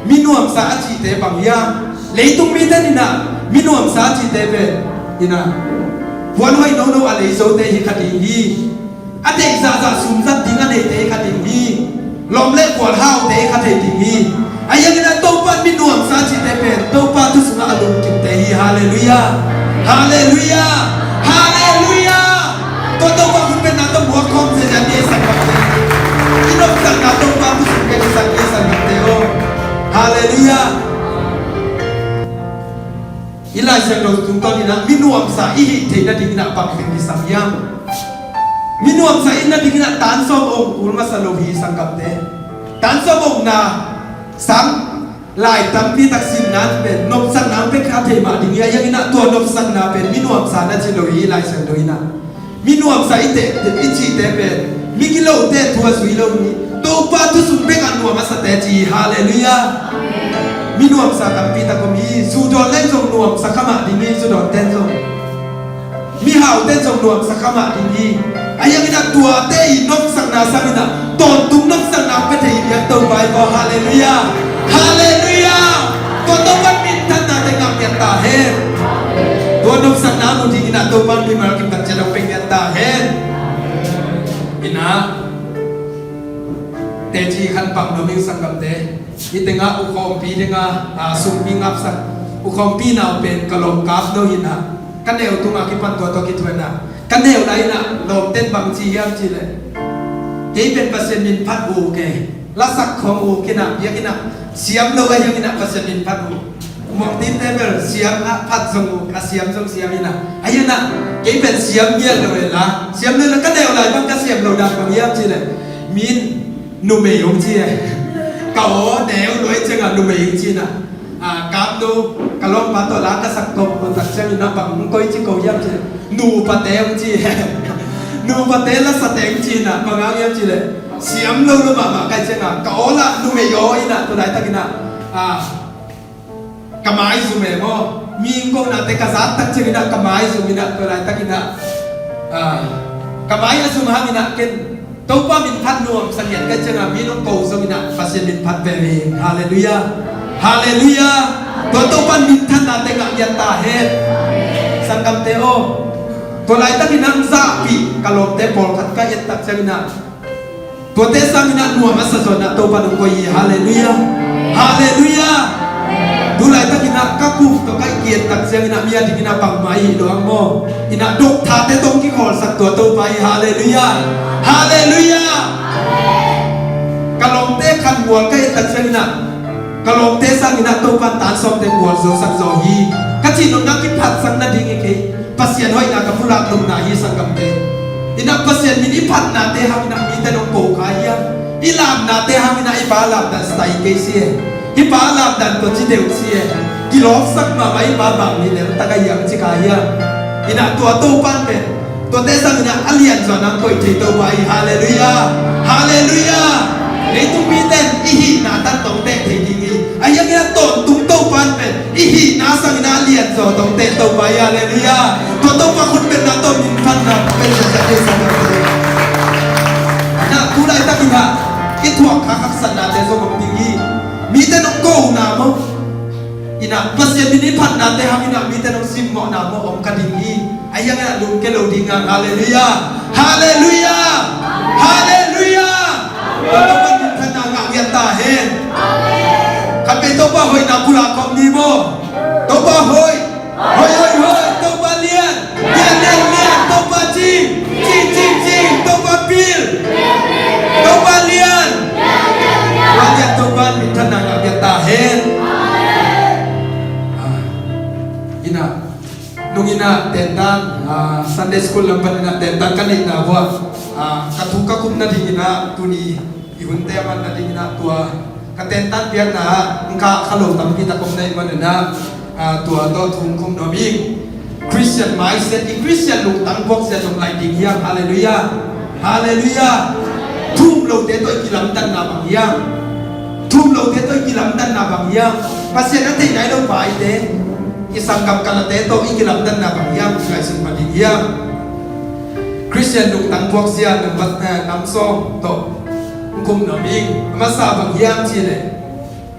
Mi nuamsa a cihte bang hiam? Leitung mite in ah mi nuamsa a cihte pen in ah puan hoih nono a lei zote hi kha ding hi. A deih zahzah sum zat ding a neite hi kha ding hi. Lawm le gual haute hi kha thei ding hi. A hiangin ah Topa in mi nuamsa a cihte pen Topa thu sungah a lungkimte hi. Halleluiah. Halleluiah. Halleluiah. Tua Topa khut pen na tawh muak khawm zen a ni, sanggamte. Halleluiah. I Lai Siangtho tungtawn in ah mi nuamsa i hih theih nading in ah bang teng kisam hiam? Mi nuamsa i hih nading in ah tan sawm ong kul masa lo hi, sanggamte. Tan sawm ong na sang lai tampi tak simna pen nopsakna hong pia kha thei mah ding hi. Ahi hangin ah tua nopsakna pen mi nuamsa na ci lo hi, Lai Siangtho in ah. Mi nuamsa i te, i cihte pen mi gilote thu a zui lo hi. Topa thu sung bek a nuam a sate ci hi. Halleluiah. Mi nuamsa tampi tak om hi. Zu dawn leng zong nuamsa kha mah ding hi, zu dawnten zong. Mihaute'n zong nuamsa kha mah ding hi. Ahi hangin ah tuate i nopsakna sangin ah tawntung nopsakna pia thei hi, biak Topa i bawl. Halleluiah. Halleluiah. Tua Topa'n minthanna teng ngah pian ta hen. Tua nopsakna mu dingin ah Topa'n mimal kipat ciat hong pia pian ta hen. In ah teci khan pang nuam ing, sanggamte. Hih tengah ukhawmpi tengah, ah, sumpi ngapsak ukhawmpi nau pen ka lawm Kap No hi in ah, ka neu tungah kipan tua tawh kithuah in ah, ka neu lai in ah lawmte'n bang ci hiam cih leh, kei pen Pasian min phat uh kei, lasak khawng uh kei in ah, biakinn ah siam lo ahi hangin ah Pasian min phat uh. Mawk tinte bel siam a phat zong uh, a siam zong siam in ah, ahi hangin ah kei pen siam ngiat lo e la, siam lo e la. Ka neu lai bang ka siam lo dan bang hiam cih leh, min numei hong ci e. Ka aw neu lua i ciangah numei hong ci in ah, ah, Kap No, ka lawmpa tawh la ka sak tawh tak ciangin ah bang hong koih ci ko hiam cih leh, nupate hong ci e. Nupate lasate hong ci in ah, bang hang hiam cih leh, siam lo lo mahmah ka hih ciangah ka aw lah numei aw in ah, tua laitakin ah, ah, ka maizum e maw. Mi hong konate ka zat tak ciangin ah ka maizum in ah, tua laitakin ah, ah, ka mai a zum hangin ah ken Topa min phat nuamsa ngiat ka hih ciangah mi hong ko zongin ah Pasian min phat ve ve. Halleluiah. Halleluiah. Tua Topa'n minthannate ngah ngiat ta hen. Sanggamte aw, tua laitakin ah zahpih ka lawmte pawlkhat ka et tak ciangin ah, tuate sangin ah nuam a sa zaw in ah Topa'n hong koih hi. Halleluiah. Halleluiah. Tu laitakin ah ka kup tawh ka kiet tak ciangin ah mi a dingin ah bangmah i hih lo ang maw. In ah doktate tawh hong kikhawlsak tua Topa hi. Halleluiah. Halleluiah. Ka lawmte khangual ka et tak ciangin ah, ka lawmte sangin ah Topa'n tan sawmte gualzosak zaw hi. Ka cihnopna kiphatsak nading hi kei. Pasian hoihna ka pulak nopna hi, sanggamte. In ah Pasian min i phatnate hangin ah mite'n hong ko kha hiam? I lamnate hangin ah i pa lamdan style kei si e. I pa lamdan tawh ci deuh si e. Kilawpsak mahmah i pa bang mi lel tak a hiam ci kha hiam? In ah tua Topa'n pen tuate sangin ah a lianzaw nang koih thei Topa hi. Halleluiah. Halleluiah. Leitung mite'n i hihna tan tawh teh thei ding hi. Ahi hangin ah tawntung Topa'n pen i hihna sangin ah a lianzaw tawh teh Topa hi. Halleluiah. Tua Topa khut bengna tawh minthanna pen zahzah thei sa. In ah tu laitakin ah i thuak kha haksatnate zong om ding hi. Mite'n hong kona maw. In ah Pasian min i phatnate hangin ah mite'n hong simmawhna maw om kha ding hi. Ahi hangin ah lungkia lo ding a. Halleluiah. Halleluiah. Halleluiah. Tua Topa'n minthanna ngah ngiat ta hen. Khatvei Topa hoihna pulak khawm ni maw. Topa hoih. Hoih, hoih, hoih. Topa lian. Lian, lian, lian. Topa cing. Cing, cing, cing. Topa pil. Topa lian. Lian, lian, lian. Lian, lian. Topa'n minthanna ngah ngiat ta hen. Ah, in ah. Nung in ah tentan, ah, Sunday school lam pan in ah tentan ka neihna uah, ah, ka thu ka kup nading in ah tuni i hunte a man nading in ah tua ka tentan biakna ah hong kah kha lo tampi tak om na hih man in ah, ah, tua tawh thu hong khum nuam ing. Christian mindset, i Christian lungtang buak zia zong lai ding hiam? Halleluiah. Halleluiah. Thu um lote tawh i kilamdanna bang hiam? Thu um lote tawh i kilamdanna bang hiam? Pasian a theih nai lo paite, i sanggam kalate tawh i kilamdanna bang hiam? Ngaihsun pah ding hiam? Christian lungtang buak zia nambat, eh, nam sawm tawh hong khum nuam ing. A masa bang hiam cih leh,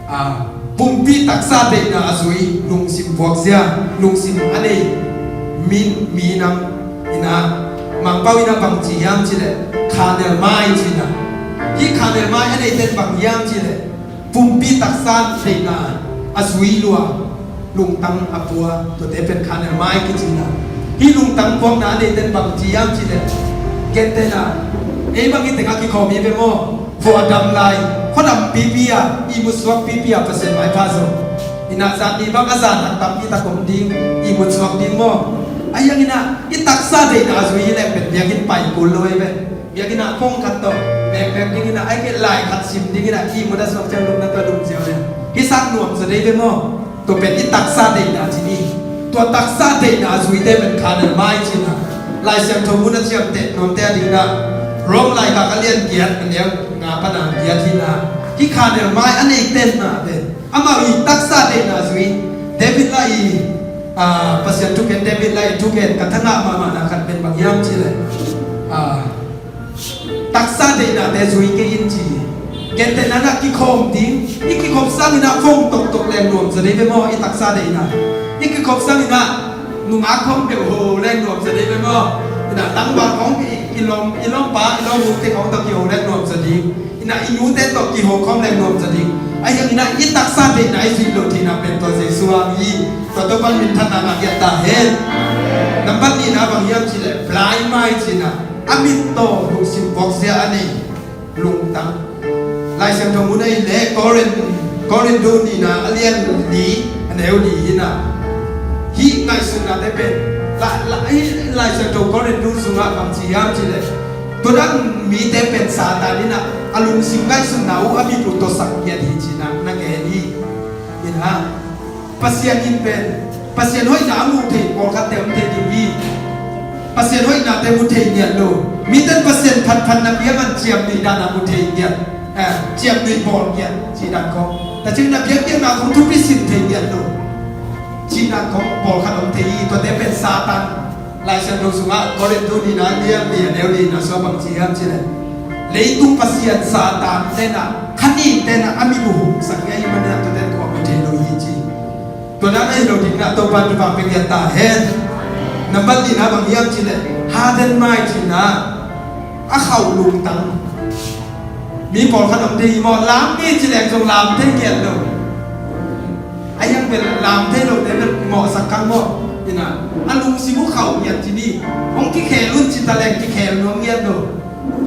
ah, pumpi taksa deihna a zui lungsim buak zia, lungsim a nei mi, minam in ah, Mangpau in ah bang ci hiam cih leh carnal mind ci in ah. Hih carnal mind a neite'n bang hiam cih leh pumpi taksa deihna a zui lua, lungtang a pua, tuate pen carnal mind kici in ah. Hih lungtang puakna a neite'n bang ci hiam cih leh, gentehna, ei bang hih tengah kikhawm hi ve maw, vawh a dam lai, Khuadam pipi a, ihmut suak pipi a Pasian maipha zo. Inah zan ni bang a zan a tam i tak om ding, ihmut suak ding maw? Ahi hangin ah i taksa deihna a zui hi leng pen biakinn pai kul lo hi ve. Biakinn ah kong khat tawh bekbek ding inah, ahi kei lai khat sim ding inah ihmut a suak ciang lupna tawh lum ziau le. Hih sang nuam zaw dei ve maw? Tua pen i taksa deihna ci ni. Tua taksa deihna a zuite pen khanel mai cihna. Lai Siangtho mun a ciamteh nuamte a dingna. Rom laikhak a lian giat a neu nga pana giat hina. Hih khanel mai a nei tenna pen amau i taksa deihna a zui. David lai i, ah, Pasian thugen, David lai i thugen ka thangah mahmahna khat pen bang hiam cih leh, ah, taksa deihnate zui kei in ci. Gentehna ah kikhawm ding, i kikhop sangin ah phone toktok leng nuam zaw dei ve maw, i taksa deihna. I kikhop sangin ah nungak khawng peuh ho leng nuam zaw dei ve maw. Inah tangval khawng i, i lawm, i lawmpa, i lawmnute khawng tawh kiho leng nuam zaw ding. Inah i nute tawh kiho khawng leng nuam zaw ding. Ahi hangin ah i taksa deihna i zuih loh theihna pen tua Jesu a hi. Tua Topa'n minthanna ngah giat ta hen. Nambat nihna bang hiam cih leh blind mai cihna. A mit tawh lungsim buakzia a nei lungtang. Lai Siangtho mun ah i leh Korin, Korintu nihna a lian li a neu li hi inah. Hih ngaihsutnate pen la, la, hih Lai Siangtho Korintu sungah bang ci hiam cih leh, tua dan mite pen Satan inah a lungsim ngaihsutna uh a mit uh tawh sak giat hi cihna na gen hi. Inah Pasian in pen, Pasian hoihna a muh thei pawlkhatte om thei ding hi. Pasian hoihnate mu thei ngiat lo. Mite in Pasian phatphatna piang an ciamnuih dan a mu thei ngiat, eh, ciamnuih bawl ngiat cih dan khawng. Tua ciangin a biakpiakna khawng thupi sin thei ngiat lo cih dan khawng pawlkhat om thei hi. Tuate pen Satan. Lai Siangtho sungah Korintu nihna a lian li a neu lina sungah bang ci hiam cih leh, leitung pasian Satan tenah, kha nin tenah a mit uh huksak hi ahih manin ah tuate in kua mu thei lo hi ci. Tua dan ahi lo dingin ah Topa'n thupha pia giat ta hen. Nambat lina bang hiam cih leh, harden mai cihna, a khauh lungtang. Mi pawlkhat om thei hi maw, lam ni ci leng zong lam thei ngiat lo. A hiang pen lam thei lote pen mawhsak kang maw. Inah a lungsim uh khauh ngiat ci ni. Hong kikhel un ci ta leng kikhel nuam ngiat lo.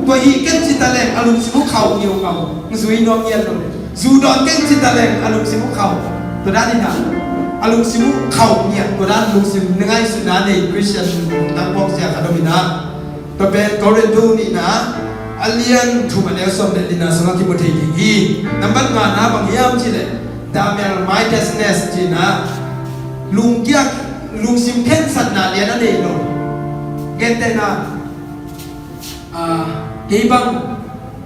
Tua hi ken ci ta leng a lungsim uh khauh ngiau ngau, zui nuam ngiat lo. Zu dawn keng ci ta leng a lungsim uh khauh. Tua dan inah a lungsim uh khauh ngiat, tua dan lungsim na ngaihsutna nei Christian tangpawk sia khat om inah. Tua pen Korintu nihna a lian thum a neu sawm le lina sungah kimu thei ding hi. Nambat ngana bang hiam cih leh, double-mindedness cihna, lungkiat, lungsim khensatna lian a nei lo. Gentehna, ah, kei bang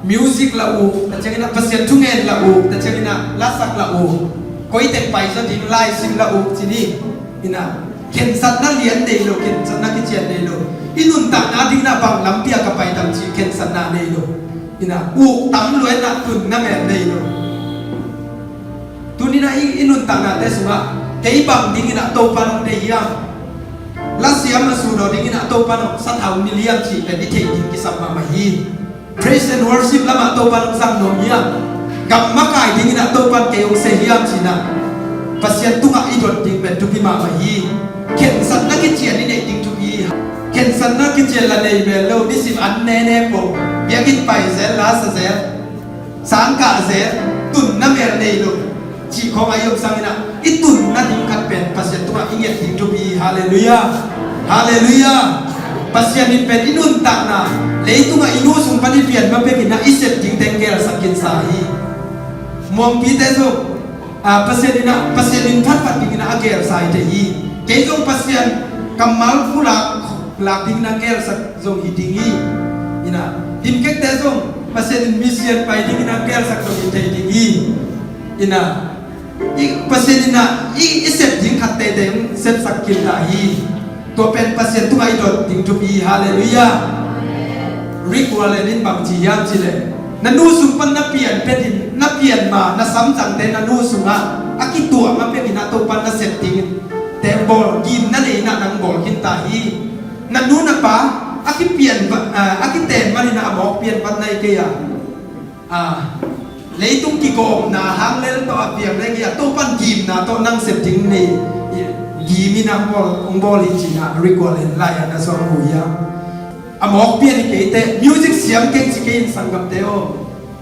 music la uh, tua ciangin ah Pasian thungen la uh, tua ciangin ah lasak la uh, koi teng pai zaw ding, laisim la uh ci ni. Inah khensatna lian nei lo, khensatna kician nei lo. I nuntakna dingin ah bang lampi ah ka pai tam cih khensatna nei lo. Inah uk tam lua inah tunna mel nei lo. Tuni inah i, i nuntaknate sungah kei bang dingin ah Topa'n hong deih hiam? Lasiam a sudaw dingin ah Topa'n hong sathau ni liam cih pen i theih ding kisam mahmah hi. Praise and worship lamah Topa'n hong zang nuam hiam? Gam makai dingin ah Topa'n kei hong se hiam cihna, Pasian tungah i dot ding pen thupi mahmah hi. Khensatna kician i neih ding thupi hi. Khensatna kician la nei mel lo, nisim an nene po, biakinn pai zel, la sa zel, sang kah zel, tunna mel nei lo cih khawng ahi om sangin ah i tunna ding khat pen Pasian tungah i nget ding thupi hi. Halleluiah. Halleluiah. Pasian in pen i nuntakna, leitungah i nu sung pan i pian ma pekin ah i sep ding teng gelsak kinsa hi. Muangpite zong, ah, Pasian in ah, Pasian in phatphat dingin ah a gelsa hi thei hi. Kei zong Pasian kammal pulak lak dingin ah gelsak zong hi ding hi. Inah dimkekte zong Pasian in mission pai dingin ah gelsak zong hi thei ding hi. Inah i Pasian inah i, i sep ding khat teitei hong sepsak kim ta hi. Tua pen Pasian tungah i dot ding thupi hi. Halleluiah. Rick Warren in bang ci hiam cih leh, na nu sung pan na pian petin, na pian ma na samzangte na nu sungah a kituah ma pekin ah Topa'n na sep dingin teng bawl, gimna nei inah nang bawl khin ta hi. Na nu na pa a kipian va-, a, a kiten man inah a mawk pian vat nai kei a. Ah, leitung kigawmna hang lel tawh a piang leng hi a, Topa'n gimna tawh nang sep ding nei, gim in hong bawl, hong bawl hi cihna Rick Warren lai-ah na suang mu hi a. A mawk pian hi keite, music siam keng ci kei in sanggamte aw.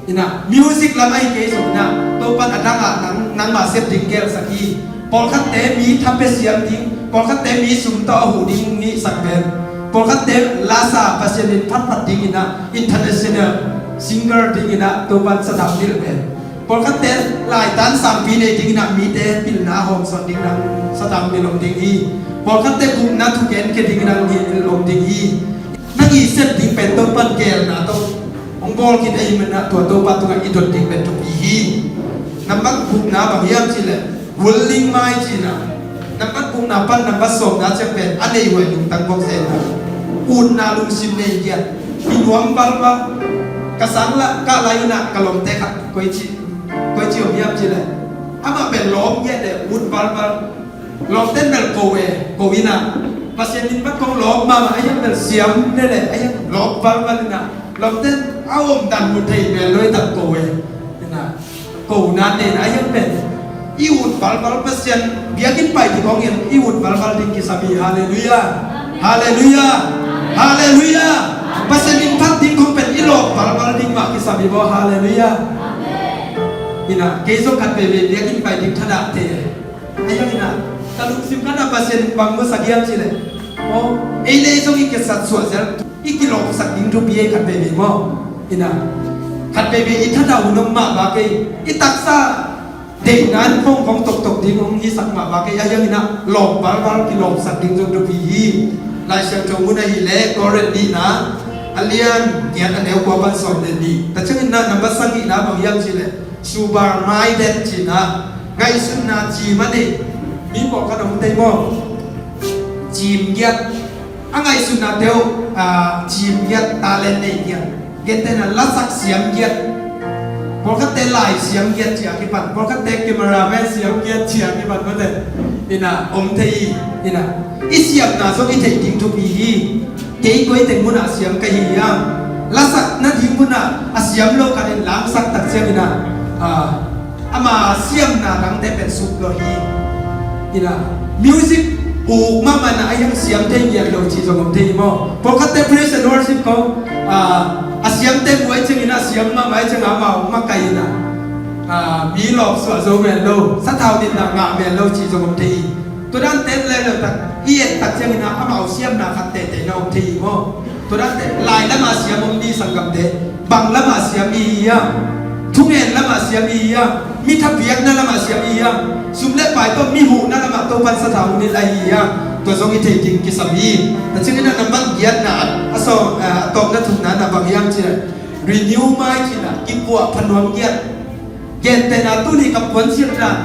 Ina, music lam ahi kei zong ina, Topan a dangah nang, nangmah sep ding gelsak hi. Pawlkhatte mi tha pia siam ding, pawlkhatte mi sum tawh a huh ding hong hihsak pen, pawlkhatte lasa Pasian in phatphat ding ina, international singer ding ina, Topan sathau nilh pen, pawlkhatte laitan sangpi nei ding ina, mite pilna hawmsawn ding nang sathau nilh om ding hi. Pawlkhatte gupna thugen khia ding nang nilh om ding hi. Nang i sep ding pen Topan gelna tawh hong bawl khin ahih manin tua Topa tungah i dot ding pen thupi hi. Nambat gukna bang hiam cih leh, willing mind cihna. Nambat gukna pan nambat sawmna ciang pen a nei huai lungtang bawk zenna. Utna lungsim nei ngiat. I nuam balbal. Ka sang lah ka lai ina ka lawmte khat koici, koici om hiam cih leh, amah pen lawm ngiat leh ut balbal. Lawmten bel ko e, ko ina, Pasian min pan kong lawp mahmah, a hiang bel siam lele, a hiang lawp balbal ina. Lawmten a omdan mu thei bel loi tak ko e, ina. Ko nan ne ina, a hiang bel i ut balbal, Pasian biakinn pai ding hong in i ut balbal ding kisam hi. Halleluiah. Halleluiah. Halleluiah. Pasian min phat ding hong pen i lawp balbal ding mah kisam hi bo. Halleluiah. Ina, kei zong khat veve biakinn pai ding thadah te. A hiang ina, ka lungsim khat ah Pasian in bang musak hiam cih leh, aw, ei lei zong i kisat suah zel, i kilawpsak ding thupi ei khat veve maw. Ina, khat veve i thadah hun om mah bak ei, i taksa deihna in khong khong toktok ding hong hisak mah bak ei, a hiang ina, lawp balbal kilawpsak ding zong thupi hi. Lai Siangtho mun ahih leh Korin nihna a lian giat a neu kua pan sawm le nih. Tua ciangin ina, nambat sagihna bang hiam cih leh, sober minded cihna, ngaihsutna cim a nei. Mi pawlkhat om thei maw? Cim giat. A ngaihsutnate uh, a, cim giat, talent nei giat. Gentehna lasak siam giat. Pawlkhatte lai siam giat ci-a kipan. Pawlkhatte cameraman siam giat ci-a kipan mate. Ina, om thei hi. Ina, i siamna zong i theih ding thupi hi. Kei koi teng munah siam ka hi hiam? Lasak nading munah a siam lo khat in langsak tak ciang ina, ah, ama siamna dangte pen suk lo hi. Ina, music uk mahmah ina a hiang siam thei ngiat lo cih zong om thei hi maw? Pawlkhatte praise and worship ko, ah, a siamte muai ciang ina a siam mahmah ciang ama hong makai ina, ah, mi lawp suah zo men lo, sathau nitna ngah men lo cih zong om thei hi. Tua dan ten lel lo tak, i et tak ciangin ah amau siamna khat teitei na om thei hi maw? Tua dan ten lai lamah siam om ni sanggamte, bang lamah siam i hi hiam? Thungen lamah siam i hi hiam? Mi thapiakna lamah siam i hi hiam? Sum le pai tawh mi huhna lamah Topan sathau nilh ahi hiam? Tua zong i thei ding kisam hi. Tua ciangin ah nambat giatna a, a sawm, a tawpna thumna na bang hiam cih leh, renew mind cih na kipuah pha nuam giat. Gentehna tuni ka puansilhna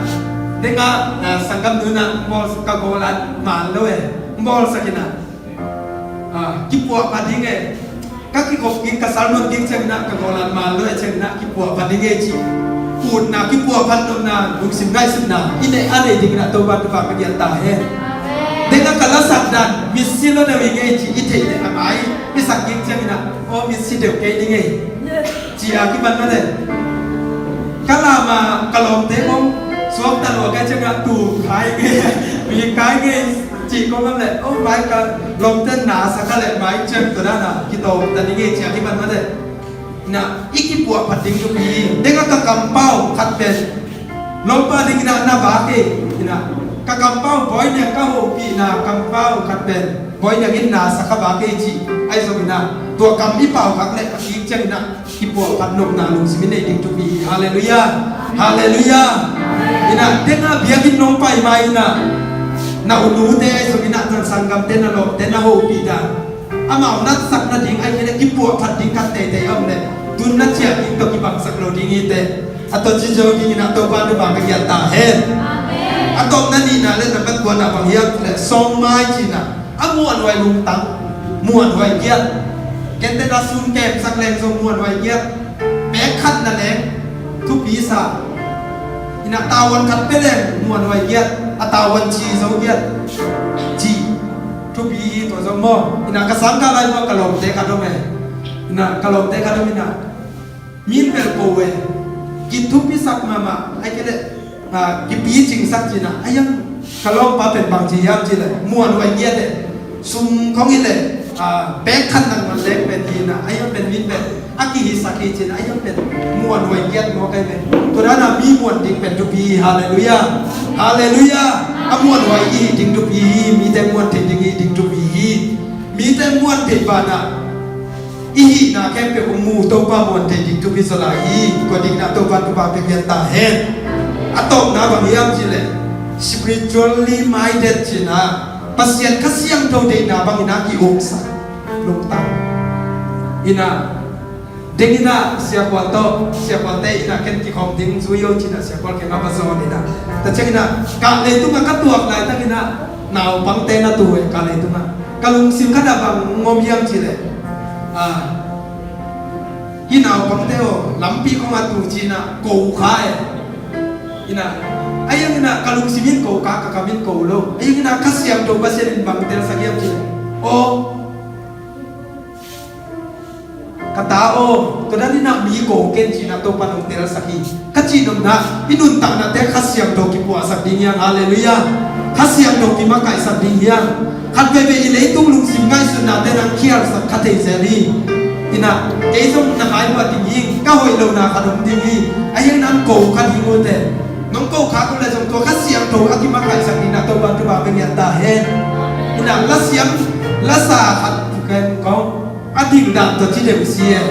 dingah, ah, sanggamnu in ah, bawl ka gawlan man lo e, bawlsak in ah, ah, kipuah pha ding e. Ka kikhop kik, ka sermon kik ciangin ah ka gawlan man lo e, ciangin ah kipuah pha ding e ci. Utna, kipuah pha nopna, lungsim ngaihsutna i neih a nei dingin ah Topa, Topa ka giat ta hen. Dingah ka lasak dan mitsi lo deuh i ngei ci i theih leh a mai i sak kik ciangin ah, aw, mitsi deuh kei ding e. Ci-a kipan mah leh, ka lam a ka lawmte kong suakta lua kai ciangah tu khai nge, mi khai nge, ci kong lam leh, oh mai, ka lawmte na sa ka leh mai ciang tua dan a kitawm ta ding e, ci-a kipan mah leh. Na, i kipuah phat ding thupi hi. Dengah ka kampau khat pen Lawmpa ding ina na vak ei, ina, ka kampau Bawi Niang ka hopihna kampau khat pen Bawi Niang in na sa ka vak ei ci. Ahi zong ina, tua kam i pau khak leh a kik ciang ina kipuah phat nopna lungsim i neih ding thupi hi. Halleluiah. Halleluiah. Ina, dengah biakinn nong pai ma ina, na u nute ahi zong ina, na sanggamte, na lawmte na hopihna amau natsak nading, ahih kei leh kipuah phat ding khat teitei a om leh, tun na ciah ding tawh kibangsak lo ding hi teh. A tawh ci zo ding ina Topa, Topa ka giat ta hen. A tawpna nihna le nambat kuana bang hiam leh, sawngmai cihna, a muanhuai lungtang, muanhuai giat. Gentehna sum kemsak leng zong muanhuai giat. Bek khat na leng thupi sa. Ina, tavuan khat pia leng muanhuai giat, a tavuan ci zo giat. Ci thupi hi tua zong maw. Ina, ka sangkah lai maw, ka lawmte khat om e. Ina, ka lawmte khat om ina, min bel ko e. Kithupisak mahmah, ahih kei leh, ah, kipicingsak cihna. A hiang ka lawmpa pen bang ci hiam cih leh, muanhuai giat e. Sum khong hi leh, ah, bek khat nang man leng pen hi ina, a hiang pen min pen A kihisak hi cin a, a hiam pen muanhuai kiat maw kai ve. Tua dan a mi muan ding pen thupi hi. Halleluiah. Halleluiah. A muanhuai i hih ding thupi hi. Mite muan thei ding i hih ding thupi hi. Mite muan thei banah i hihna khempeuh hong mu Topa muan thei ding thupi zaw lai hi. Tua ding inah Topa thupha pia pian ta hen. A tawpna bang hiam cih leh spiritually minded cin a, Pasian Kha Siangtho deihna bang inah ki-uksak lungtang. Inah ding inah Sia Kual tawh, Sia Kualte inah ken kikhawm ding zui o cin a Sia Kual kiangah va zawn inah. Tua ciang inah ka leitungah ka tuak laitak inah naupangte na tu e ka leitungah. Ka lungsim khat ah bang ngom hiam cih leh, ah, hih naupangte aw, lampi khong a tu cin a ko kha e. Inah, a hiang inah ka lungsim in ko kha, ka kam in ko lo. A hiang inah Kha Siangtho Pasian in bang telsak hiam cih leh, aw, ka ta aw, tua dan inah mi ko ken cin a Topa in hong telsak hi. Ka cih nopna, i nuntaknate Kha Siangtho kipuahsak ding hiang. Halleluiah. Kha Siangtho kimakaihsak ding hiang. Khat veivei i leitung lungsim ngaihsutnate nang khialsak kha thei zel hi. Inah kei zong na kai buat ding hi. Ka hoih lohna khat om ding hi. A hiang nang ko kha ding uh teh. Nong ko kha ko le zong tua Kha Siangtho a kimakaihsak ding inah Topa thupha pia ngiat ta hen. Inah lasiam, lasa khat ken kong a ding dan tua ci deuh si e.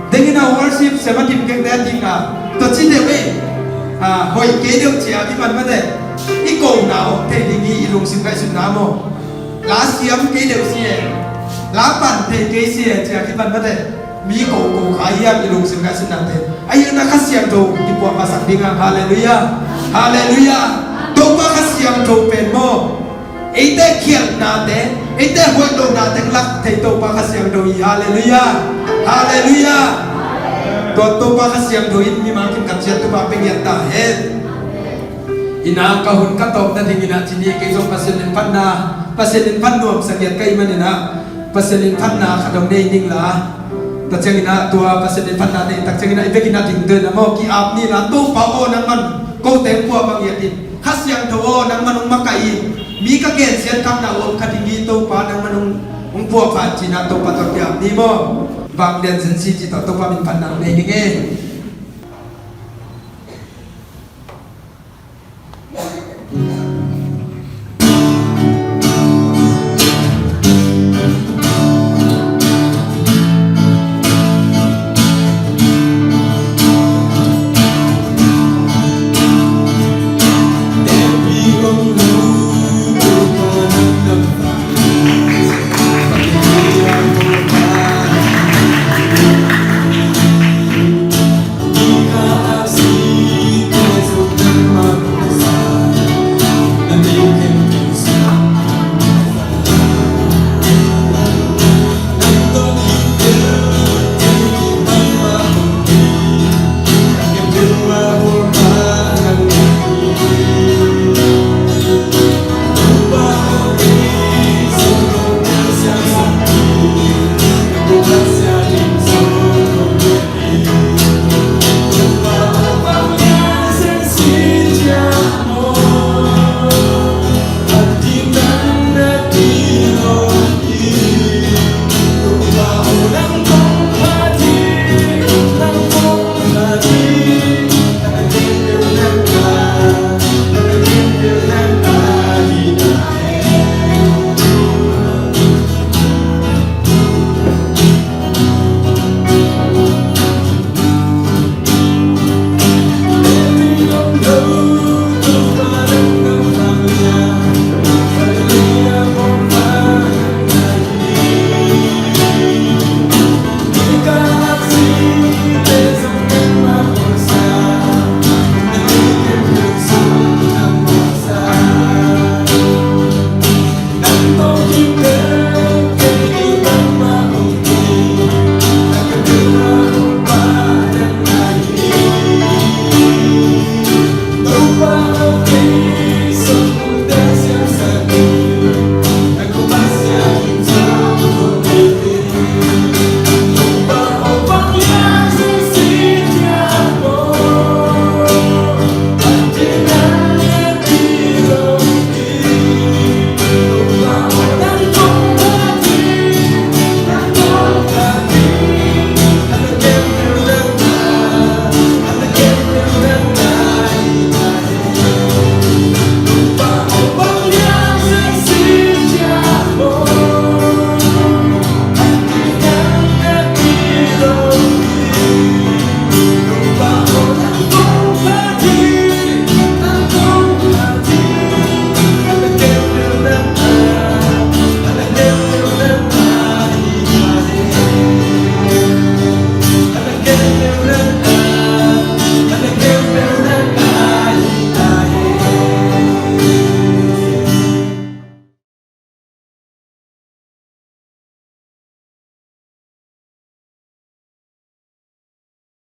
Deng inah worship sem a dim kekte a ding a tua ci deuh e. A hoih kei deuh ci a kipan mate. I kona om thei ding hi i lungsim ngaihsutna maw. La siam kei deuh si e. La pan thei kei si e ci a kipan mate. Mi ko ko kha hiam i lungsim ngaihsutnate. A hiang inah Kha Siangtho kipuahsak ding a. Halleluiah. Halleluiah. Topa Kha Siangtho pen maw, eite khialhnate, eite hoih lohnate lak thei Topa Kha Siangtho hi. Halleluiah. Halleluiah. Tua Topa Kha Siangtho in mimal kim khat ciat thupha pia ngiat ta hen. Inah ka hun ka tawpna ding inah cin hi. Kei zong Pasian in phatna, Pasian in phat nuamsa ngiat ka hih man inah Pasian in phatna khat hong nei ning la. Tua ciang inah tua Pasian in phatna nei tak ciang inah i bek inah ding den a maw, ki-ap ni la. Topa aw, nangman kote hong puah bang ngiat in. Kha Siangtho aw, nangman hong makaih in. Mi ka gensiat khakna uh om kha ding hi. Topa nangman hong, hong puah pha in cin a Topa tawh ki-ap ni maw. Vang lian zen si ci tawh Topa min phatna hong nei ning e.